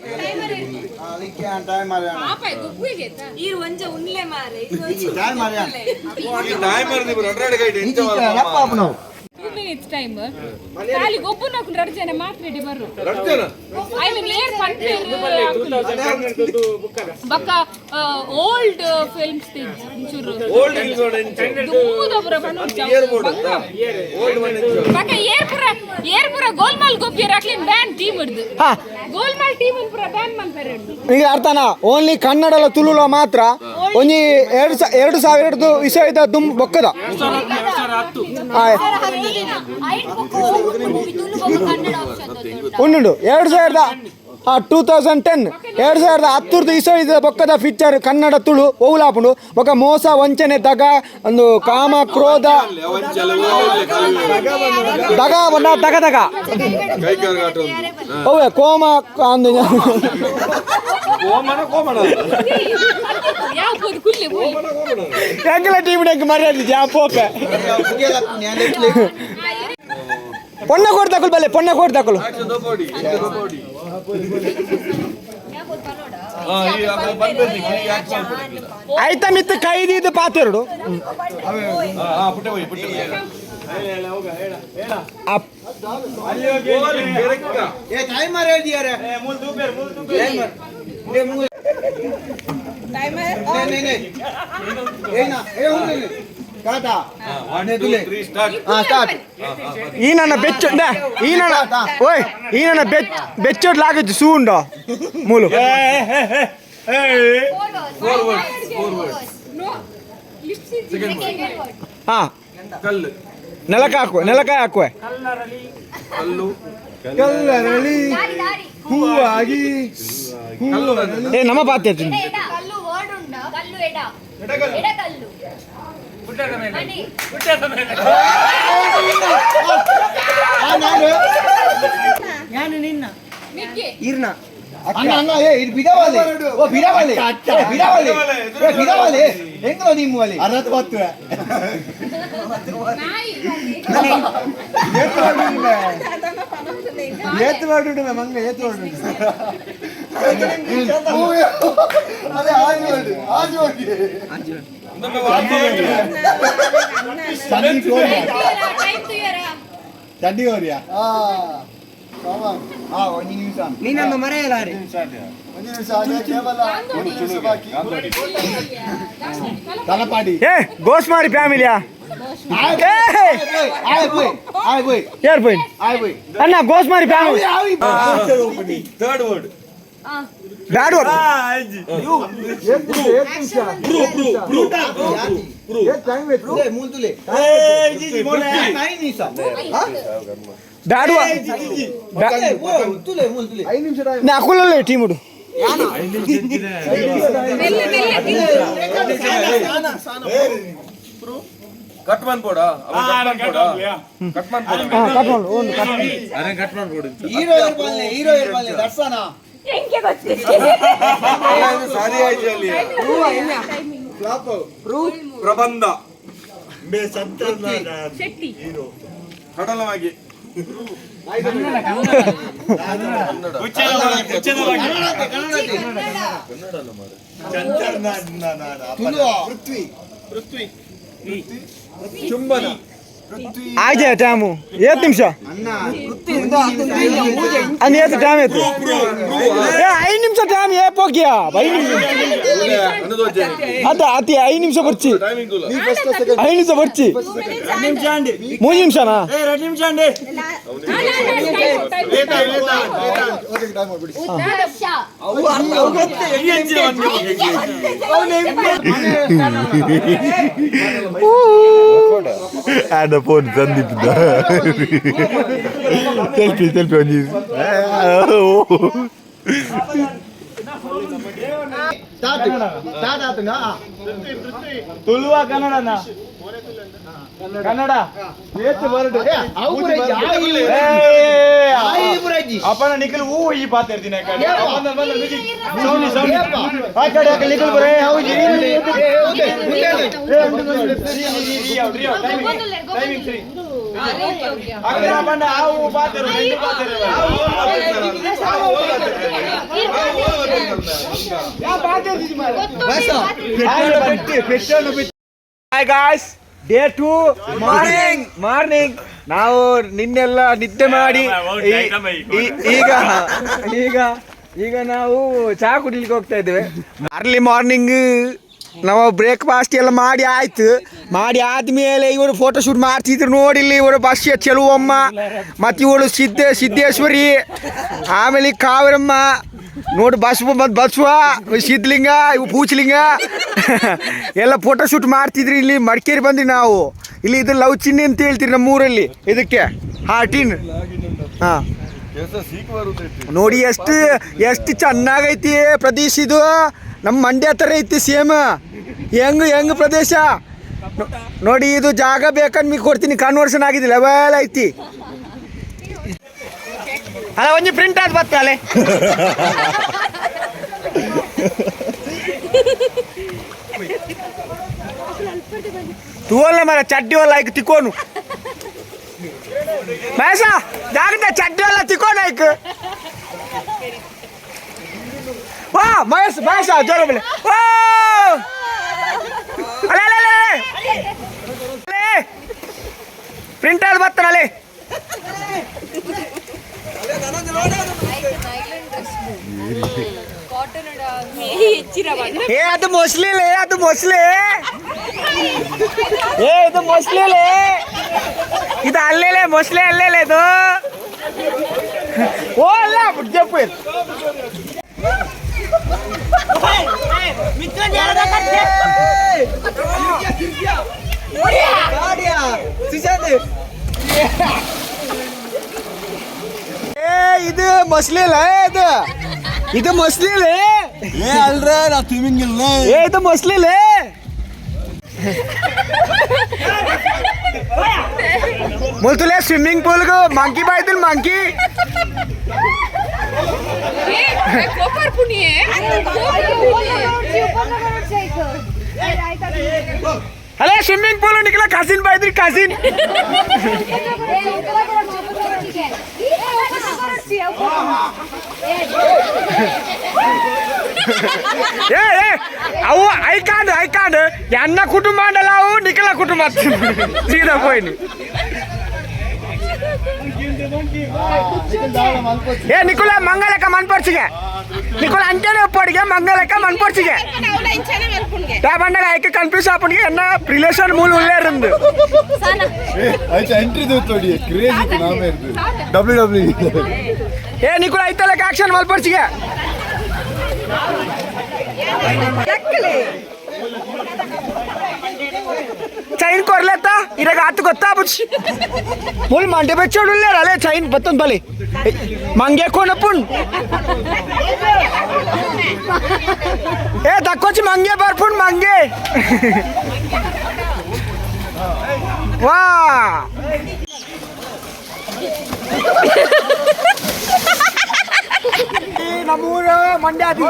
time ಖಾಲಿ ಗೊಬ್ಬು ನಾಕು ಎರಡು ಜನ ಮಾತ್ರೆಡಿ ಬರು. I mean air ಪಂಪೇರ್ ಬಕ್ಕ ಓಲ್ಡ್ ಫಿಲ್ಮ್ಸ್ ಒಂಚೂರು ದುಮ್ಮುದ ಪೂರ ಬಕ್ಕ ಏರ್ ಪೂರ ಏರ್ ಪೂರ ಗೋಲ್ಮಾಲ್ ಗೊಬ್ಬಿಯರ್ ಅಕ್ಲಿನ್ ಬ್ಯಾನ್ ಟೀಮ್ ಹಿಡ್ದು ಗೋಲ್ಮಾಲ್ ಟೀಮ್ ಪೂರ ಬ್ಯಾನ್ ಮಲ್ಪೆರೆ. ಈಗ ಅರ್ಥನಾ? ಓನ್ಲಿ ಕನ್ನಡ ತುಳುಲ ಮಾತ್ರ. ಒಂಜಿ 2002 ವಿಷಯದ ದುಮ್ ಬೊಕ್ಕದ ಉಂಡು 2010 2010 ಇಸವಿದ ಬೊಕ್ಕದ ಫೀಚರ್ ಕನ್ನಡ ತುಳು ಓಲಾಪುಂಡು. ಬೊಕ್ಕ ಮೋಸ ವಂಚನೆ ದಗ ಒಂದು ಕಾಮ ಕ್ರೋಧ ದಗ ಬಣ್ಣ ದಗ ದಗ ಓವೆ ಕೋಮ ಅಂದು ಎಂಗಲ ಟೀಮ್ ಮರ್ಯಾದೆ ಜಾ ಪೋಪೆ ಪೊಣ್ಣ ಕೋಟ್ ತಕೊಲ್ ಬಲ್ಲೆ ಪೊಣ್ಣ ಕೋಟ್ ತಕೊಲ್. ಆಯ್ತಾ ಮಿತ್ತು ಕೈದಿದ್ದು ಪಾತೆರಡು. ಈ ನನ್ನ ಬೆಚ್ಚ ಈ ನನ್ನ ಓಯ್ ಈ ನನ್ನ ಬೆಚ್ಚೋಡ್ ಲಾಗಜ್ಜು ಸೂ ಉಂಡೋ ಮೂಲು. ಹಾ ನೆಲಕ ಹಾಕುವೆ ನೆಲಕಾಯಿ ಹಾಕುವೆ. ಕಲ್ಲರಳಿ ಹೂವಾಗಿ. ಏ ನಮ್ಮ ಪಾತೆ ಅಣ್ಣ ಅಣ್ಣ ಏ ಇದು ಬಿಡವಾಲೆ ಓ ಬಿಡವಾಲೆ ಬಿಡವಾಲೆ ಬಿಡವಾಲೆ ಹೆಂಗೋ ನಿಮ್ಮಲ್ಲಿ ಅರವತ್ತು ಪತ್ತು ಏತು ಮಾಡುಂಡು ಮಂಗ ಏತು ಮಾಡುಂಡು ಅದೇ ಆಜು ಮಾಡಿ ಆಜು ಮಾಡಿ ಚಂಡಿ ಹೋರಿಯಾ ಒಂದು ನಿಮಿಷ ನೀನನ್ನು ಮರೆಯಲಾರೆ. ಒಂದು ನಿಮಿಷ ಕೇವಲ ಒಂದು ನಿಮಿಷ ಬಾಕಿ. ತಲಪಾಡಿ ಏ ಗೋಸ್ಮಾರಿ ಫ್ಯಾಮಿಲಿಯಾ? ಯಾರು ಪೋಯ್ ಅಣ್ಣ ಗೋಸ್ಮಾರಿ fan third word bad word bad word ಅಕುಲಲ್ಲ team ಕಟ್ಮನ್ ಪೋಡ ಕಟ್ಮನ್ ಪೋಡ ಅರೆ ಕಟ್ಮನ್ ಪೋಡ ಹೀರೋ ಇರ್ಬಲ್ಲೆ ಹೀರೋ ಇರ್ಬಲ್ಲೆ ದರ್ಶನ ಸಾರಿ ಆಯ್ತು ಅಲ್ಲಿ ಪ್ರಬಂಧ ಶೆಟ್ಟಿ ಕಡಲವಾಗಿ ಪೃಥ್ವಿ ಚುಂಬನ ಆಯ್ತು ಟೈಮು ಏತ್ ನಿಮಿಷ ಅಂದ್ ಏತ್ ಟೈಮ್ ಏತು ಏ 5 ನಿಮಿಷ ಟೈಮ್ ಏ ಪೋಕಿಯಾ 5 ನಿಮಿಷ ಅದ ಅತಿ 5 ನಿಮಿಷ ಬರ್ಚಿ 5 ನಿಮಿಷ ಬರ್ಚಿ 3 ನಿಮಿಷನಾ ಆಡ phone Sandeep selfie selfie ಒಂಜಿ ತುಳುವ ಕನ್ನಡನ ಕನ್ನಡ ಅಪ್ಪನ ನಿಖಲ್ ಹೂ ಈ ಪಾತಿರ್ತೀನಿ ಸೌನಿ ಸೌನಿ ಆ ಕಡೆ ಆ ಕಡೆ ನಿಖಲ್ ಬರೇ ಹೌದು hi guys, day 2 morning morning. ನಾವು ನಿನ್ನೆಲ್ಲ ನಿದ್ದೆ ಮಾಡಿ ಈಗ ಈಗ ಈಗ ನಾವು ಚಹಾ ಕುಡಿಲಿಕ್ಕೆ ಹೋಗ್ತಾ ಇದ್ದೇವೆ. ಅರ್ಲಿ ಮಾರ್ನಿಂಗ್ ನಾವು ಬ್ರೇಕ್ಫಾಸ್ಟ್ ಎಲ್ಲ ಮಾಡಿ ಆಯ್ತು. ಮಾಡಿ ಆದ್ಮೇಲೆ ಇವರು ಫೋಟೋ ಶೂಟ್ ಮಾಡ್ತಿದ್ರು ನೋಡಿಲ್ಲಿ. ಇವರು ಬಸ್ಯ ಚೆಲುವಮ್ಮ ಮತ್ತು ಇವಳು ಸಿದ್ದೇಶ್ವರಿ, ಆಮೇಲೆ ಕಾವೇರಮ್ಮ ನೋಡು, ಬಸವ ಮತ್ತು ಬಸವ ಸಿದ್ಲಿಂಗ, ಇವು ಪೂಚಲಿಂಗ ಎಲ್ಲ ಫೋಟೋ ಶೂಟ್ ಮಾಡ್ತಿದ್ರಿ. ಇಲ್ಲಿ ಮಡಿಕೇರಿ ಬಂದ್ರಿ ನಾವು. ಇಲ್ಲಿ ಇದು ಲವ್ ಚಿನ್ನಿ ಅಂತ ಹೇಳ್ತೀರಿ ನಮ್ಮೂರಲ್ಲಿ ಇದಕ್ಕೆ. ಹಾಂ ಟೀನ್. ಹಾಂ ನೋಡಿ ಎಷ್ಟು ಎಷ್ಟು ಚೆನ್ನಾಗೈತಿ ಪ್ರದೇಶ ಇದು. ನಮ್ಮ ಮಂಡ್ಯ ಥರ ಐತಿ ಸೇಮ್. ಹೆಂಗ್ ಹೆಂಗ್ ಪ್ರದೇಶ ನೋಡಿ. ಇದು ಜಾಗ ಬೇಕಂದ್ ನಿಮಗೆ ಕೊಡ್ತೀನಿ. ಕನ್ವರ್ಷನ್ ಆಗಿದೆ, ಲೆವೆಲ್ ಐತಿ ಅಲ್ಲ. ಒಂಜಿ ಪ್ರಿಂಟ್ ಆದ್ ಬತ್ತ ಅಲ್ಲೇ. ತೂವಲ್ಲ ಮರ ಚಡ್ಡಿ ವಲ್ಲ ಐಕ್ ತಿಕ್ಕೋನು ಮಹೇಶ ಜಾಗ್ರತೆ ಚಡ್ಡಿ ವಲ್ಲ ತಿಕ್ಕೋನು ಐಕ್. ವಾ ಮಹೇಶ್ ಮಹೇಶ ಜೋರ ಬೆಲೆ. ವಾ ಅಲೆ ಅಲೆ ಅಲೆ ಅಲೆ ಪ್ರಿಂಟ್ ಆದ್ ಬತ್ತನಲೆ. ಏ ಅದು ಮೊಸ್ಲಿಲೇ, ಅದು ಮೊಸ್ಲಿ. ಏ ಇದು ಮೊಸ್ಲಿಲೇ, ಇದು ಅಲ್ಲೇಲೆ ಮೊಸ್ಲೆ ಅಲ್ಲೇಲೆ ಇದು. ಓ ಅಲ್ಲ ಜಪ್ಪು. ಏ ಇದು ಮೊಸ್ಲಿಲ್ಲ, ಇದು ಇದು ಮೊಸ್ಲಿಲೇ. ಏ ಅಲ್ರೇ ನಾ ತಿಮಿಂಗಿಲ್ಲ. ಏ ಇದು ಮೊಸ್ಲಿಲೇ. ಮುಲ್ತುಲೆ swimming pool monkey ಬಾಯ್ತಿಲ್ monkey. ಅಲೇ ಸ್ವಿಮ್ಮಿಂಗ್ ಪೂಲ್ ನಿಖಲ cousin ಬಾಯ್ದ್ರಿ cousin. ಏ ಏ ಅವು ಐಕಾಂಡ್ ಐಕಾಂಡ್ ಎನ್ನ ಕುಟುಂಬ ಅಂಡಲ್ಲ ಅವು ನಿಖಲ ಕುಟುಂಬ ಸೀದಾ ಪೋಯ್ನಿ. ಏ ನಿಖಲ ಮಂಗಲಕ್ಕ ಮನ್ಪರ್ಸಿಗೆ. ನಿಕುಲು ಅಂಚನೆ ಒಪ್ಪಡಿಗೆ ಮಂಗಲಕ್ಕ ಮನ್ಪೊಡ್ಚಿಗೆ ಬಂಡಗ ಐಕೆ ಕನ್ಫ್ಯೂಸ್ ಆಪಣಿಗೆ ಎನ್ನ ರಿಲೇಷನ್ ಮೂಲ ಉಳ್ಳೇರಿಂದು ಆಯ್ತು ಎಂಟ್ರಿ ತೋಡಿ ಕ್ರೇಜಿ ನಾಮೇ ಡಬ್ಲ್ಯೂ ಡಬ್ಲ್ಯೂ ಏ ನಿಕುಲು ಐತಲಕ್ಕ ಆಕ್ಷನ್ ಮಲ್ಪೊಡ್ಚಿಗೆ ಚೈನ್ ಕೊರ್ಲೆತ್ತ ಇರಾಗ ಆತು ಗೊತ್ತಾಬುಚ್ಚಿ ಮುಲ್ ಮಂಡೆ ಬೆಚ್ಚೋಡು ಉಳ್ಳೇರ ಅಲೆ ಚೈನ್ ಬತ್ತೊಂದು ಬಲಿ ಮಂಗೆ ಕೋನಪ್ಪುನ್ ಏ ದಕ್ಕೋಚಿ ಮಂಗೆ ಬರ್ಪುನ್ ಮಂಗೆ ವಾ ನಮ್ಮೂರು ಮಂಡ್ಯಾದಿ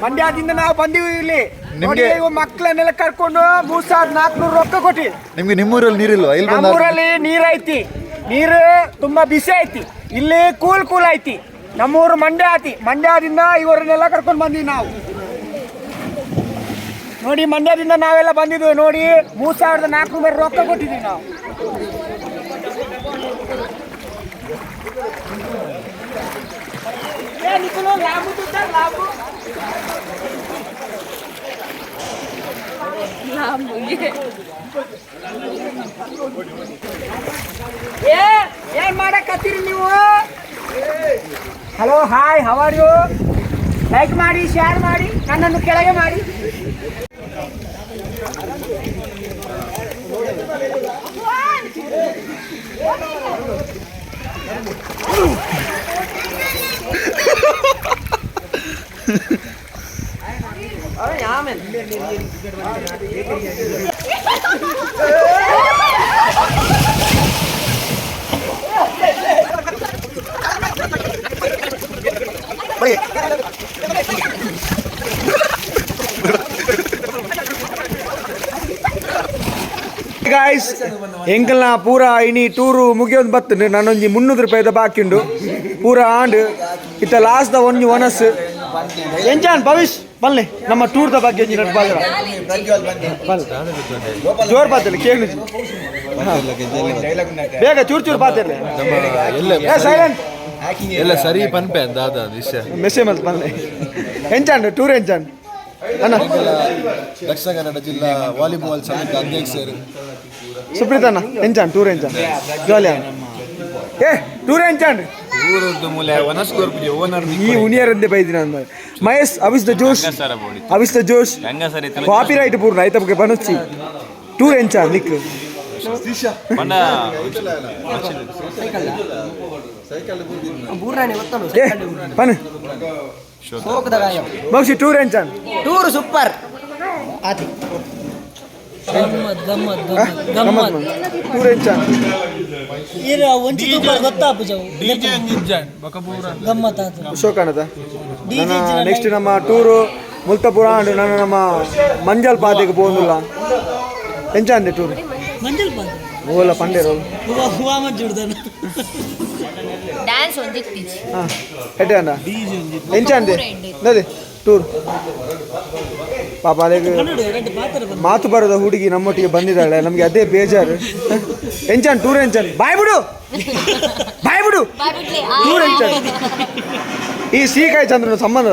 ಮಂಡ್ಯಾದಿಂದ ನಾವು ಬಂದೀವಿ ಇಲ್ಲಿ ನಿಮ್ಗೆ- ನೋಡಿ, ಇವು ಮಕ್ಕಳನ್ನೆಲ್ಲ ಕರ್ಕೊಂಡು 3400 ರೊಕ್ಕ ಕೊಟ್ಟಿ. ನಿಮ್ಗೆ ನಿಮ್ಮೂರಲ್ಲಿ ನೀರಿಲ್ವಾ? ಇಲ್ಲಿ ಬಂದ ನಮ್ಮೂರಲ್ಲಿ ನೀರ್ ಐತಿ, ನೀರು ತುಂಬಾ ಬಿಸಿ ಐತಿ, ಇಲ್ಲಿ ಕೂಲ್ ಕೂಲ್ ಐತಿ. ನಮ್ಮೂರು ಮಂಡ್ಯ ಆತಿ, ಮಂಡ್ಯದಿಂದ ಇವರನ್ನೆಲ್ಲ ಕರ್ಕೊಂಡು ಬಂದೀವಿ ನಾವು. ನೋಡಿ ಮಂಡ್ಯದಿಂದ ನಾವೆಲ್ಲ ಬಂದಿದ್ವಿ ನೋಡಿ, 3400 ರೊಕ್ಕ ಕೊಟ್ಟಿದ್ದೀವಿ ನಾವು. ಏ ನಿಖಿಲು, ಲಾಭ ಲಾಭ ಏ ಏನ್ ಮಾಡಕತ್ತೀರಿ ನೀವು? Hello, hi, how are you? Like ಮಾಡಿ, ಶೇರ್ ಮಾಡಿ, ನನ್ನನ್ನು ಕೆಳಗೆ ಮಾಡಿ. ಗಾಯ್ಸ್, ಎಂಕಲ್ನ ಪೂರ ಇನಿ ಟೂರು ಮುಗಿಯೊಂದು ಬತ್ತುಂಡು. ನಾನೊಂಜಿ 300 ರೂಪಾಯಿದ ಬಾಕಿ ಉಂಡು ಪೂರ ಆಂಡ್. ಇತ್ತ ಲಾಸ್ಟ್ the ಒಂಜಿ ಒನಸ್ ಎಂಚಾನ್ ಭವಿಷ್ ಬಲ್ಲೆ ನಮ್ಮ ಟೂರ್ದ ಬಗ್ಗೆ ಒಂಜಿ ನಡು ಬಾಲ್ರ ಜೋರ್ ಬಾತಿಲ್ಲ ಕೇಳಿ ಬೇಗ ಚೂರು ಚೂರು ಬಾತಿರ್ಲಿ. ಏ ಸೈಲೆಂಟ್ ಎಲ್ಲ ಸರಿ ಪನ್ಪೆ ದಾದಾ ವಿಷಯ ಮೆಸೇಜ್ ಮಲ್ತ್ ಬಲ್ಲೆ. ಎಂಚಾಂಡ್ ಟೂರ್ ಎಂಚಾಂಡ್ ಅಣ್ಣ? ದಕ್ಷಿಣ ಕನ್ನಡ ಜಿಲ್ಲಾ ವಾಲಿಬಾಲ್ ಸಮಿತಿ ಅಧ್ಯಕ್ಷರು ಸುಪ್ರೀತ್ ಅಣ್ಣ, ಎಂಚಾಂಡ್ ಟೂರ್ ಎಂಚಾಂಡ್? ಜಾಲಿ ಅಣ್ಣ. ಏ ಟೂರ್ ಎಂಚಾಂಡ್? ಈ ಉನಿಯರಂದೆ ಬೈದಿನ ಮಹೇಶ್ ಅವಿಸ್ the ಜೋಶ್, ಅವಿಸ್ the ಜೋಶ್ ಕಾಪಿ ರೈಟ್ ಪೂರ್ಣ ಐತಕ್ಕೆ ಬನೊಚ್ಚಿ. ಟೂರ್ ಎಂಚಾಂಡ್ ನಿಕ್? ಏ ಬನ್ ಮೌಸಿ ಟೂರ್ ಎಂಚಾಂಡ್? ಟೂರ್ ಸೂಪರ್ ಆತಿ. ಟೂರ್ ಎಂಚಾಂಡ್? ಶೋಕಾಣದ ನನ್ನ ನೆಕ್ಸ್ಟ್ ನಮ್ಮ ಟೂರು ಮುಲ್ತಪುರ ಅಂಡ್ ನಾನು ನಮ್ಮ ಮಂಜಲ್ ಪಾದೆಗೆ ಪೋಂದುಲ್ಲ. ಎಂಚಾಂದೆ ಟೂರ್? ಓಲ ಪಂಡೇರು ಡ್ಯಾನ್ಸ್ ಒಂದಿತ್ತೀಚಿ. ಹಾಂ ಎಡ್ಡೆ ಅಣ್ಣ ಎಂಚಾಂದೆ ಅದೇ ಟೂರ್? ಪಾಪ ಅದೇ ಮಾತು ಬರದ ಹುಡುಗಿ ನಮ್ಮೊಟ್ಟಿಗೆ ಬಂದಿದ್ದಾಳೆ, ನಮಗೆ ಅದೇ ಬೇಜಾರು. ಎಂಚಾನ್ ಟೂರ್ ಎಂಚಾನ್? ಬಾಯ್ ಬಿಡು, ಬಾಯ್ ಬಿಡು. ಟೂರ್ ಎಂಚಾನ್? ಈ ಸೀಕಾಯಿ ಚಂದ್ರನ ಸಂಬಂಧ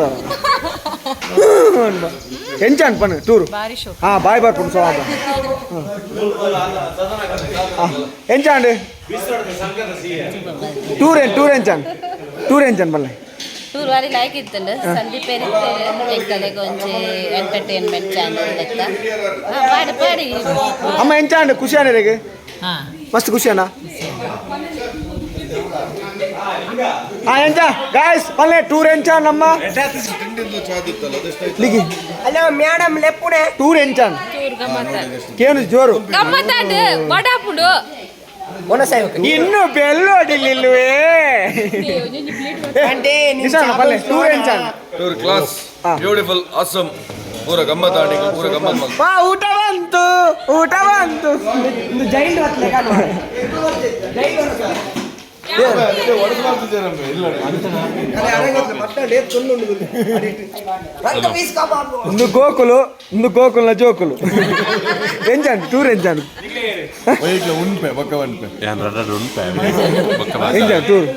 ಎಂಚಾನ್ ಪನ್ ಟೂರ್? ಹಾ ಬಾಯ್ ಬರ್ಪುಂಡು ಸವಾದ. ಎಂಚಾಂಡ್ ಟೂರ್? ಏನ್ ಟೂರ್ ಎಂಚಾನ್? ಟೂರ್ ಎಂಚಾನ್ ಬಲ್ಲೆ? ಟೂರ್ ವಾರಿ ಲೈಕ್ ಇತ್ತಂಡು ಸಂದೀಪ್ ಎಂಕಲೆಗ್ ಒಂಜಿ ಎಂಟರ್ಟೈನ್ಮೆಂಟ್ ಚಾನಲ್ ಲೆಕ್ಕ ಪಾಡಿ ಪಾಡಿ. ಅಮ್ಮ ಎಂಚಾಂಡ್ ಖುಷಿಯಾನ ರೇಗೆ? ಮಸ್ತ್ ಖುಷಿಯಾನ? ಹಾ ಎಂಚ ಗಾಯ್ಸ್ ಬಲ್ಲೆ ಟೂರ್ ಎಂಚಾನ್ ನಮ್ಮ ಲಿಗಿ? ಹಲೋ ಮೇಡಮ್ ಲೆಪ್ಪುಡೆ. ಟೂರ್ ಎಂಚಾನ್? ಟೂರ್ ಗಮ್ಮತ್ತ ಕೇನು ಜೋರು ಗಮ್ಮತ್ತಾಂಡ್ ವಡಾಪುಂಡು. ಇನ್ನು ಬೆಲ್ಲೋಡಿಲ್ಲಿಲ್ವೇ ನಿಶಾನ ಬಲ್ಲೆ ಟೂರ್ ಎಂಚಾನ್? Tour class beautiful awesome ಪೂರ ಗಮ್ಮತ್ ಆಡಿ ಪೂರ ಗಮ್ಮತ್ ಮಲ್ತ್. ವಾ ಊಟ ಬಂತು, ಊಟ ಬಂತು. ಒಂದು ಗೋಕುಲು, ಒಂದು ಗೋಕುಲ್ನ ಜೋಕುಲು. ಎಂಚಾಂಡ್ ಟೂರ್ ಎಂಚಾಂಡ್? ಉನ್ಪೆ ಬೊಕ್ಕ ಉನ್ಪೆ ಎಂಚಾಂಡ್ ಟೂರ್?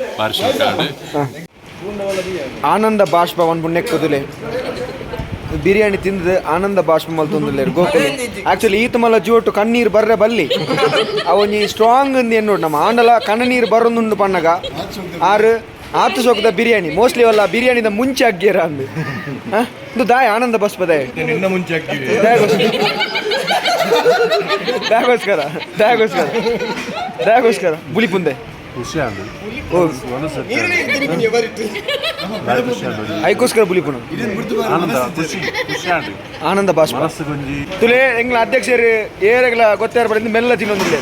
ಆನಂದ ಬಾಷ್ಪ ಪುಣ್ಯಕ್ಕೆ ಕುದುಲೆ ಬಿರಿಯಾನಿ ತಿಂದು ಆನಂದ ಬಾಷ್ಪ ಮಲ್ತೊಂದುಲ್ಲೇರು ಗೋಕುಲ್. ಆಕ್ಚುಲಿ ಈತ ಮಲ್ಲ ಜೋಟು ಕಣ್ಣೀರು ಬರ್ರೆ ಬಲ್ಲಿ ಅವೊಂಜಿ ಸ್ಟ್ರಾಂಗ್ ಅಂದ್ ಏನು ನೋಡು ನಮ್ಮ ಆಂಡಲ ಕಣ್ಣೀರು ಬರೋದುಂಡು ಪಣ್ಣಗ ಆರು ಆತು ಸೋಕದ ಬಿರಿಯಾನಿ ಮೋಸ್ಟ್ಲಿ ಅಲ್ಲ ಬಿರಿಯಾನಿದ ಮುಂಚೆ ಅಗ್ಗಿರ ಅಂದು ಇದು ದಾಯ ಆನಂದ ಬಾಷ್ಪ ದಾಯ ನಿನ್ನ ಮುಂಚೆ ಹಾಕಿವಿ. ದಾಗೋಸ್ಕರ ದಾಗೋಸ್ಕರ ದಾಗೋಸ್ಕರ ಬುಲಿ ಪುಂದೆ ಐಕೋಸ್ಕರ ಬುಲಿ ಪುನ ಆನಂದ ಬಾಷ್ಪ ತುಲೆ ಎಂಗ್ಲ ಅಧ್ಯಕ್ಷರು ಏರೆಗ್ಲ ಗೊತ್ತಾರ ಬಡಿಂದ ಮೆಲ್ಲ ತಿನ್ನೊಂದಿಲ್ಲ.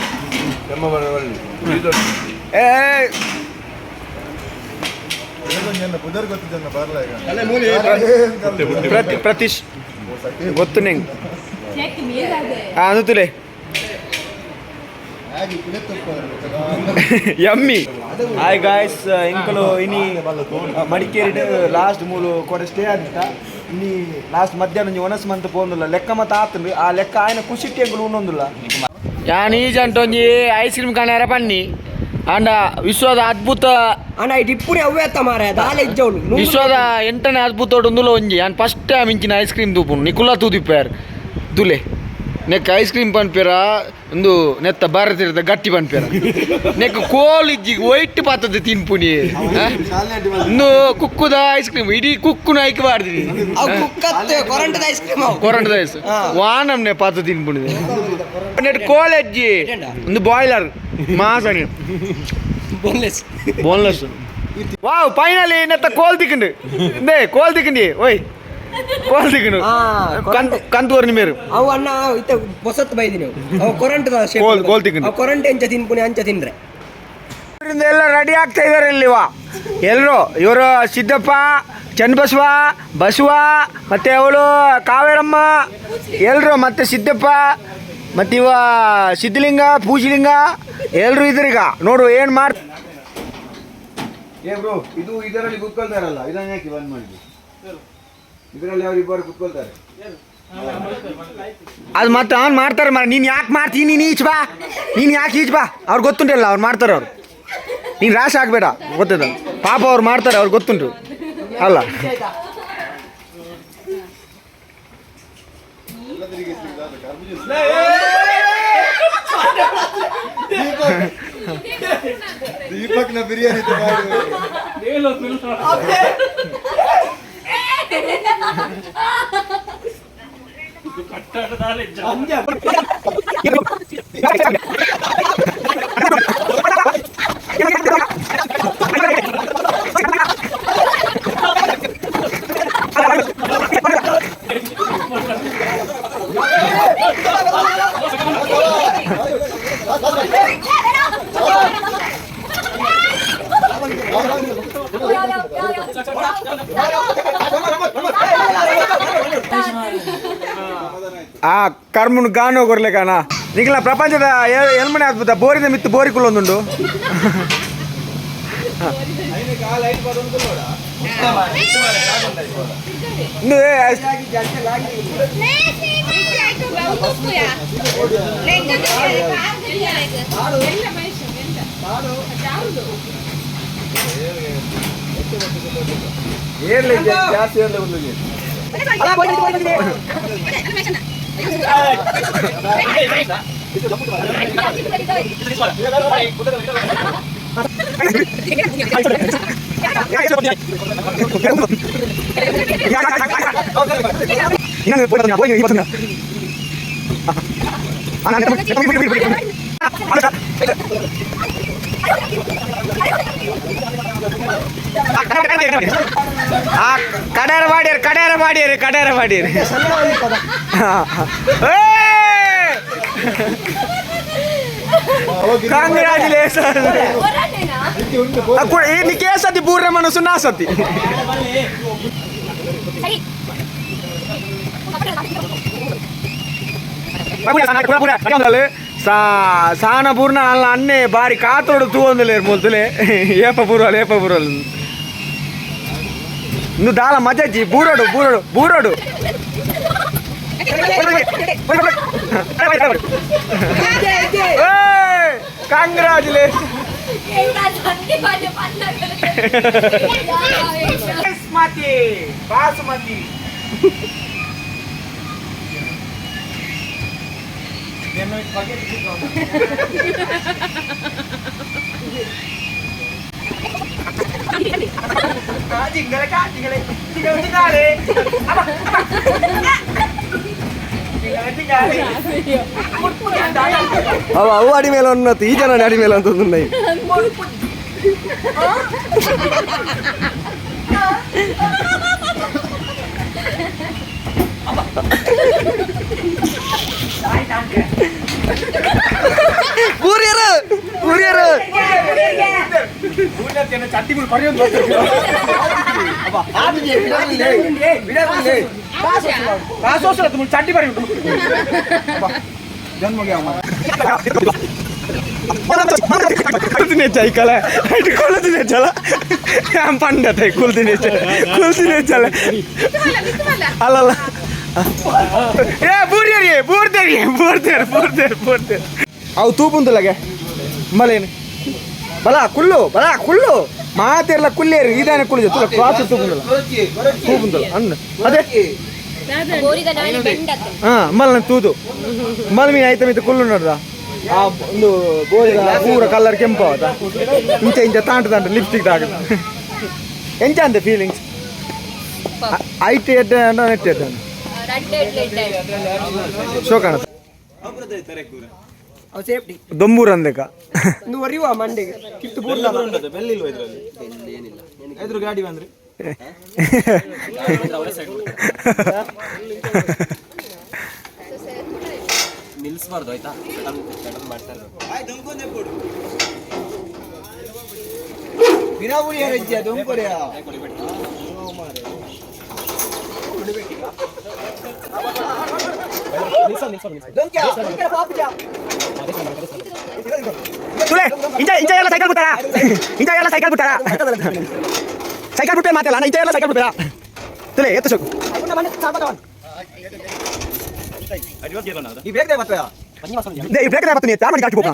ಏ ಪ್ರತೀಶ್ ಗೊತ್ತು ನಿಂಗೆ ಅದು ತುಲೆ yummy. Hi guys, ಎಂಕಲು ಇನಿ ಮಡಿಕೇರಿ ಲಾಸ್ಟ್ ಮೂಲು ಕೊಡೆ ಸ್ಟೇ ಅಂತ ಇನಿ ಲಾಸ್ಟ್ ಮಧ್ಯಾಹ್ನ ಒಂಜಿ ಒಣಸ್ ಮಂತ್ ಪೋಂದುಲ್ಲ ಲೆಕ್ಕ ಮತ್ತ ಆತುಂಡು ಆ ಲೆಕ್ಕ ಆಯ್ನ ಖುಷಿಟ್ಟು ಎಂಕಲು ಉಣ್ಣೊಂದುಲ್ಲ. ಯಾನ್ ಈ ಜಂಟೊಂಜಿ ಐಸ್ ಕ್ರೀಮ್ ಕಾಣ್ಯಾರ ಬನ್ನಿ ಅಂಡ ವಿಶ್ವದ ಅದ್ಭುತ ಅಣ್ಣ ಇಟ್ಟು ಇಪ್ಪುರಿ ಅವ್ವೆ ಅತ್ತ ಮಾರ ದಾಲೆ ಇಜ್ಜವಳು ವಿಶ್ವದ ಎಂಟನೇ ಅದ್ಭುತ ಉಂದುಲ ಒಂಜಿ ಯಾನ್ ಫಸ್ಟ್ ಟೈಮ್ ಇಂಚಿನ ಐಸ್ ಕ್ರೀಮ್ ತೂಪುನು ನಿಕುಲ ತೂದಿಪ್ಪಾರ್ ತುಲೆ ನೆಕ್ ಐಸ್ ಕ್ರೀಮ್ ಪನ್ಪೇರ ಒಂದು ನೆತ್ತ ಭಾರತೀಯದ ಗಟ್ಟಿ ಪನ್ಪೇರ ನೆಕ್ ಕೋಲ್ ಇಜ್ಜಿ ವೈಟ್ ಪಾತದ ತಿನ್ಪುನಿ ಇನ್ನು ಕುಕ್ಕುದ ಐಸ್ ಕ್ರೀಮ್ ಇಡೀ ಕುಕ್ಕುನ ಐಕ್ ಬಾರ್ದಿನಿ ಅವು ಕುಕ್ಕತ್ತೆ ಕೊರಂಟದ ಐಸ್ ಕ್ರೀಮ್ ಅವು ಕೊರಂಟದ ಐಸ್ ವಾನಮ್ನೆ ಪಾತ ತಿನ್ಪುನಿ ನೆಟ್ ಕೋಲ್ ಅಜ್ಜಿ ಒಂದು boiler ಮಾಸನಿ boneless boneless. Wow finally ನೆತ್ತ ಕೋಲ್ ತಿಕ್ಕಂಡು ಇಂದೇ ಕೋಲ್ ತಿಕ್ಕಂಡಿ ಓಯ್ ಕೋಲ್ ತಿಕ್ಕಂಡು ಕಂತು ಮೇರು ಅವು ಅಣ್ಣ ಇತ್ತ ಹೊಸತ್ ಬೈದಿನಿ ಅವು ಅವು ಕೊರಂಟದ shape ಕೋಲ್- ಕೋಲ್ ತಿಕ್ಕಂಡು. ಅವು ಕೊರಂಟೆ ಅಂಚ ತಿನ್ಪುನಿ ಅಂಚ ತಿನ್ರೆ. ಎಲ್ಲ ರೆಡಿ ಆಗ್ತಾ ಇದಾರೆ ಇಲ್ಲಿ ವಾ ಎಲ್ಲರೂ ಇವರು ಸಿದ್ದಪ್ಪ ಚನ್ನಬಸವ ಬಸವ ಮತ್ತೆ ಅವಳು ಕಾವೇರಮ್ಮ ಎಲ್ಲರೂ ಮತ್ತೆ ಸಿದ್ದಪ್ಪ ಮತ್ತೆ ಇವ ಸಿದ್ಧಲಿಂಗ ಪೂಜಿಲಿಂಗ ಎಲ್ಲರೂ ಇದ್ರೀಗ ನೋಡು ಏನು ಮಾಡ್ ಏ ಬ್ರೋ, ಇದು ಇದರಲ್ಲಿ ಕೂತ್ಕೊಳ್ತಾರಲ್ಲ, ಇದನ್ನ ಯಾಕೆ ಬಂದ್ ಮಾಡಿದ್ವಿ? ಇದರಲ್ಲಿ ಅವರಿಬ್ಬರು ಕೂತ್ಕೊಳ್ತಾರೆ. ಅದು ಮತ್ತೆ ಅವ್ನು ಮಾಡ್ತಾರೆ ಮಾರ. ನೀನು ಯಾಕೆ ಮಾಡ್ತೀನಿ? ನೀನು ಈಚ್ ಬಾ, ನೀನು ಯಾಕೆ ಈಚ್ ಬಾ? ಅವ್ರು ಗೊತ್ತುಂಟಲ್ಲ ಅವ್ರು ಮಾಡ್ತಾರೆ ಅವ್ರು. ನೀನು ರಾಶ್ ಆಗಬೇಡ, ಗೊತ್ತದ ಪಾಪ ಅವ್ರು ಮಾಡ್ತಾರೆ, ಅವ್ರು ಗೊತ್ತುಂಟು ಅಲ್ಲ. ದೀಪಕ್ನ ಬಿರಿಯಾನಿ ಆ ಕರ್ಮುನ್ ಗಾನೋ ಕೊರ್ಲೆಕಾನ ನಿಖಿಲ ಪ್ರಪಂಚದ ಎಲ್ಮನೆ ಅದ್ಭುತ ಬೋರಿದ ಮಿತ್ತು ಬೋರಿ ಕುಲ್ಲೊಂದುಂಡು. ಇಂದು ಏರ್ಲಿ ಜಾಸ್ತಿ ಏರ್ಲಿ ಒಂದು. ಆ ಕಡಾರ ಮಾಡ್ಯಾರ, ಕಡಾರ ಮಾಡ್ಯಾರ, ಕಡಾರ ಮಾಡ್ಯಾರ. ಕಂಗ್ರಾಚುಲೇಷನ್. ನಿಕ್ಕೆ ಸತಿ ಪೂರ್ಣ ಮನಸ್ಸು ನಾ ಸತಿ. ಸಾನ ಪೂರ್ಣ ಅಲ್ಲ ಅನ್ನೆ ಬಾರಿ ಕಾತೋಡು ತೂವೊಂದುಲೇರ್ ಮೊಲ್ತುಲೆ ಏಪ ಪೂರ್ವಲ್ ಏಪ ಪೂರ್ವಲ್ ಇನ್ನು ದಾಲ ಮಜಾಜಿ ಬೂರೋಡು ಬೂರೋಡು ಬೂರೋಡು. ಕಂಗ್ರಾಚುಲೇಷನ್. Basmati basmati ಅವ ಅವು ಅಡಿ ಮೇಲೆ ಅನ್ನತ್ತು ಈ ಜನ ಅಡಿ ಮೇಲೆ ಅಂತಂದು ಊರಿಯರು ಊರಿಯರು ಚಟ್ಟಿ ಬರಿ ಐಕಲ ಕೊಳ್ತಿದೆ ಚಲ ಪಂಡತೆ ಕುಲ್ತಿನಿ ಕುಲ್ತಿನಿ ಚಲ ಅಲ್ಲಲ್ಲ ಏ ಬೂರಿಯರಿ ಬೂರ್ದೇರಿ ಬೂರ್ದೇರ್ ಬೂರ್ದೇರ್ ಬೂರ್ದೇರ್ ಅವು ತೂಪುಂತಲಗೆ ಮಲೇನು ಬಲ ಕುಲ್ಲು ಬಲ ಕುಲ್ಲು ಮಾತೆಲ್ಲ ಕುಲ್ಲೇರು ಇದಾನೆ ಕುಳ್ಳು ತುಲ ಕ್ರಾಸ್ ತೂಪುಂದಲ್ಲ ತೂಪುಂದಲ್ಲ ಅನ್ನ ಅದೇ ಹಾ ಮಲ್ನ ತೂದು ಮಲ್ ಮೀನು ಐತ ಮಿತ್ತ ಕುಲ್ಲು ನೋಡ್ದ ಆ ಒಂದು ಬೋರಿದ ಪೂರ ಕಲರ್ ಕೆಂಪು ಆತ ಇಂಚ ಇಂಚ ತಾಂಟ ತಾಂಟ ಲಿಪ್ಸ್ಟಿಕ್ ತಾಕ ಎಂಚ ಅಂತೆ ಫೀಲಿಂಗ್ಸ್ ಐಟ್ ಎಡ್ಡೆ ನೆಟ್ ಎಡ್ಡೆ ಶೋಕಣ ಸೇಫ್ಟಿ ದೊಂಬೂರ್ ಅಂದಕ ಒರಿಯುವ ಮಂಡೆಗೆ ಕಿತ್ತು ಎದುರು ಗಾಡಿ ಬಂದ್ರೆ ನಿಲ್ಲಿಸಬಾರ್ದು ಆಯ್ತಾ ಮಾಡ್ತಾರೆ ಇಂಚ ಎಲ್ಲ ಸೈಕಲ್ ಬಿಟ್ಟಾರ, ಇಂಚ ಎಲ್ಲ ಸೈಕಲ್ ಬಿಟ್ಟಾರ, ಸೈಕಲ್ ಬಿಟ್ಟೆ ಮಾತಲ್ಲ, ಇಂಚ ಎಲ್ಲ ಸೈಕಲ್ ಬಿಟ್ಟಾರ. ತುಲೆ ಎತ್ತು ಸೊಕ್ಕು. ಈ ಬ್ರೇಕ್ ಬರ್ತದ ಈ ಬ್ರೇಕ್ ಬರ್ತೀನಿ, ಯಾರು ಮಾಡಿ ಗಾಡಿ ಹೋಗ.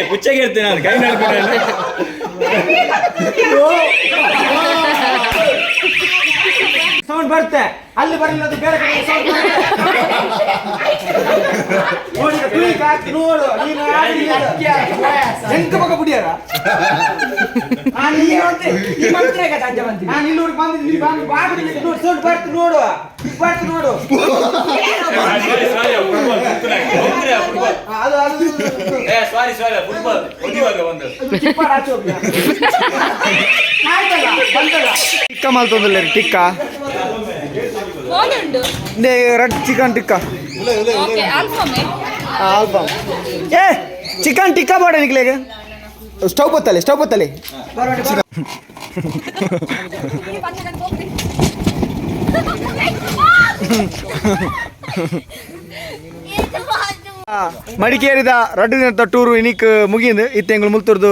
ಪುಚ್ಚಗೆ ಹೇಳ್ತೇನೆ ನಾನು ಕೈ ನಡ್ಕೊಂಡು ಸೌಂಡ್ ಬರುತ್ತೆ, ಅಲ್ಲಿ ಬರಲಿಲ್ಲ ಅದು ಬೇರೆ ಕಡೆ ಸೌಂಡ್ ಬರುತ್ತೆ. ನೋಡು ನೀನು ಎಂತ ಪಕ್ಕ ಬಿಡಿಯಾರ ನಾನು ಇಲ್ಲೂರಿಗೆ ಬಂದಿದ್ದೀನಿ, ಇಲ್ಲಿ ಬಂದು ಬಾಗಿಲು ನೋಡು, ಸೌಂಡ್ ಬರ್ತು ನೋಡು, ಬರ್ತು ನೋಡು. ಅದು ಅದು ಸಾರಿ ಸಾರಿ ಫುಟ್ಬಾಲ್ ಚಿಪ್ಪಾಡ್ ಆಚೆ ಹೋಗ್ಲಿ. ಆಯ್ತಲ್ಲ ಬಂತಲ್ಲ. ಟಿಕ್ಕಾ ಮಲ್ತೊಂದಿಲ್ಲ tikka Red chicken tikka. Alfaham ಏ ಚಿಕನ್ ಟಿಕ್ಕಾ ಬಾಡ ನಿಕ್ಲೇಗೆ ಸ್ಟವ್ ಬತ್ತಲೆ, ಸ್ಟವ್ ಬತ್ತಲೆ. ಮಡಿಕೇರಿದ ರಡ್ಡು ದಿನದ ಟೂರು ಇನಿಕ್ ಮುಗಿಂದು ಇತ್ತೆ ಎಂಗ್ಳು ಮುಲ್ತುರ್ದು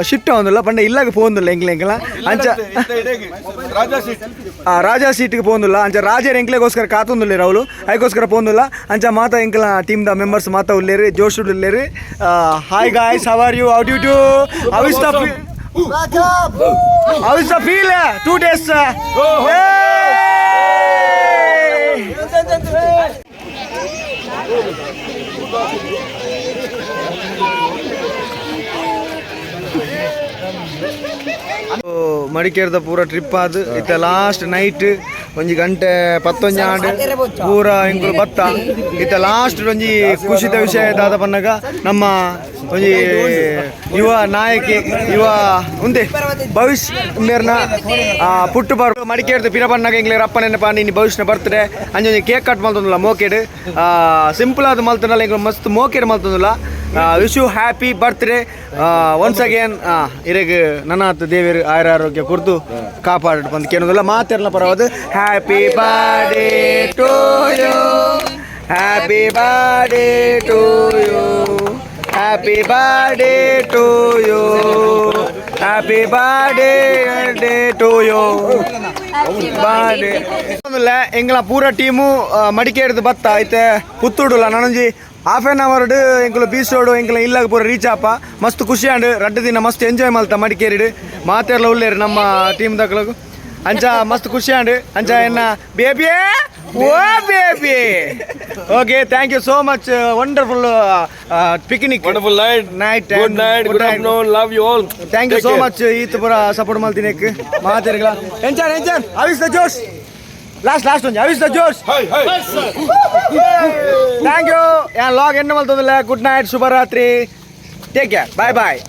ಶಿಫ್ಟ್ ಆವೊಂದುಲ್ಲ ಪಂಡ ಇಲ್ಲಾಗ ಪೋಂದುಲ್ಲ ಎಂಕ್ಲೆ ಎಂಕಲ ಅಂಚ ರಾಜಾ ಸೀಟ್ಗೆ ಪೋಂದುಲ್ಲ ಅಂಚ ರಾಜರ ಎಂಕ್ಲೆಗೋಸ್ಕರ ಕಾತೊಂದುಲ್ಲೇರು ಅವಳು ಐಕೋಸ್ಕರ ಪೋಂದುಲ್ಲ ಅಂಚ ಮಾತಾ ಎಂಕಲ ಟೀಮ್ the members ಮಾತಾ ಉಲ್ಲೇರು ಜೋಶ್ ಉಲ್ಲೇರು. Hi guys, how are you, how do do, how is the how is the feel 2 days? ಮಡಿಕೇರಿದ ಪೂರ ಟ್ರಿಪ್ ಆದ್ ಇತ್ತ ಲಾಸ್ಟ್ ನೈಟ್ ಒಂಜಿ ಗಂಟೆ 10 ಆಂಡ್ ಪೂರ ಎಂಕುಲು ಬತ್ತ ಇತ್ತ ಲಾಸ್ಟ್ ಒಂಜಿ ಖುಷಿದ ವಿಷಯ ದಾದ ಪನ್ನಗ ನಮ್ಮ ಒಂಜಿ ಯುವ ನಾಯಕಿ ಯುವ ಉಂದೆ ಭವಿಷ್ಯ ಮೇರ್ನ ಪುಟ್ಟು ಬಾರ್ ಮಡಿಕೇರಿದ ಪಿರ ಪನ್ನಗ ಎಂಗ್ಲೆ ರಪ್ಪ ನೆನಪ ನೀನು ಭವಿಷ್ಯನ ಬರ್ತ್ಡೇ ಅಂಜೊಂಜಿ ಕೇಕ್ ಕಟ್ ಮಲ್ತೊಂದುಲ್ಲ ಮೋಕೆಡ್ ಸಿಂಪಲ್ ಆದ್ ಮಲ್ತೊಂಡಲ್ಲ ಎಂಕುಲು ಮಸ್ತ್ ಮೋಕೆಡ್ ಮಲ್ತೊಂದುಲ್ಲ. Wish you happy birthday once again. ಇರೆಗ್ ನನಾತ್ ದೇವೆರ್ ಆಯುರ ಆರೋಗ್ಯ ಕೊರ್ದು ಕಾಪಾಡು ಬಂದು ಕೇಳೋದಿಲ್ಲ ಮಾತೆರ್ನ ಪರವಾದ. Happy birthday to you, happy birthday to you, happy birthday to you, happy birthday day to you, birthday. ಎಂಗ್ಲ ಪೂರ ಟೀಮು ಮಡಿಕೇರಿದ ಬತ್ತ ಐತೆ ಪುತ್ತೂಡುಲ. ನನೊಂಜಿ ಹಾಫ್ ಆನ್ ಅವರ್ ಎಂಕುಲು ಬೀಚ್ ರೋಡ್ ಎಂಕುಲ ಇಲ್ಲಾಗ ಪೂರ ರೀಚ್ ಆಪ. ಮಸ್ತ್ ಖುಷಿ ಆಂಡ್. ರಡ್ಡು ದಿನ ಮಸ್ತ್ ಎಂಜಾಯ್ ಮಲ್ತ ಮಡಿಕೇರಿಡ್. ಮಾತೆರ್ಲ ಉಲ್ಲೇರು ನಮ್ಮ ಟೀಮ್ ದಕ್ಲಗು. ಅಂಚ ಮಸ್ತ್ ಖುಷಿ ಆಂಡ್. ಅಂಚ ಎನ್ನ baby, oh baby, okay, thank you so much. Wonderful picnic. Wonderful night. Night. Good night, good afternoon, love you all. Thank you so much. ಈತ್ ಪೂರ support ಮಲ್ತಿನೇಕ್ ಮಾತೆರ್ಗಳ. ಎಂಚಾನ್ ಎಂಚಾನ್, how is the josh? Last last ಒಂಜಿ, how is the josh? Hi hi. Thank you. ಯಾನ್ vlog end ಮಲ್ತೊಂದುಲ್ಲೆ. Good night, ಶುಭರಾತ್ರಿ, take care, bye boy.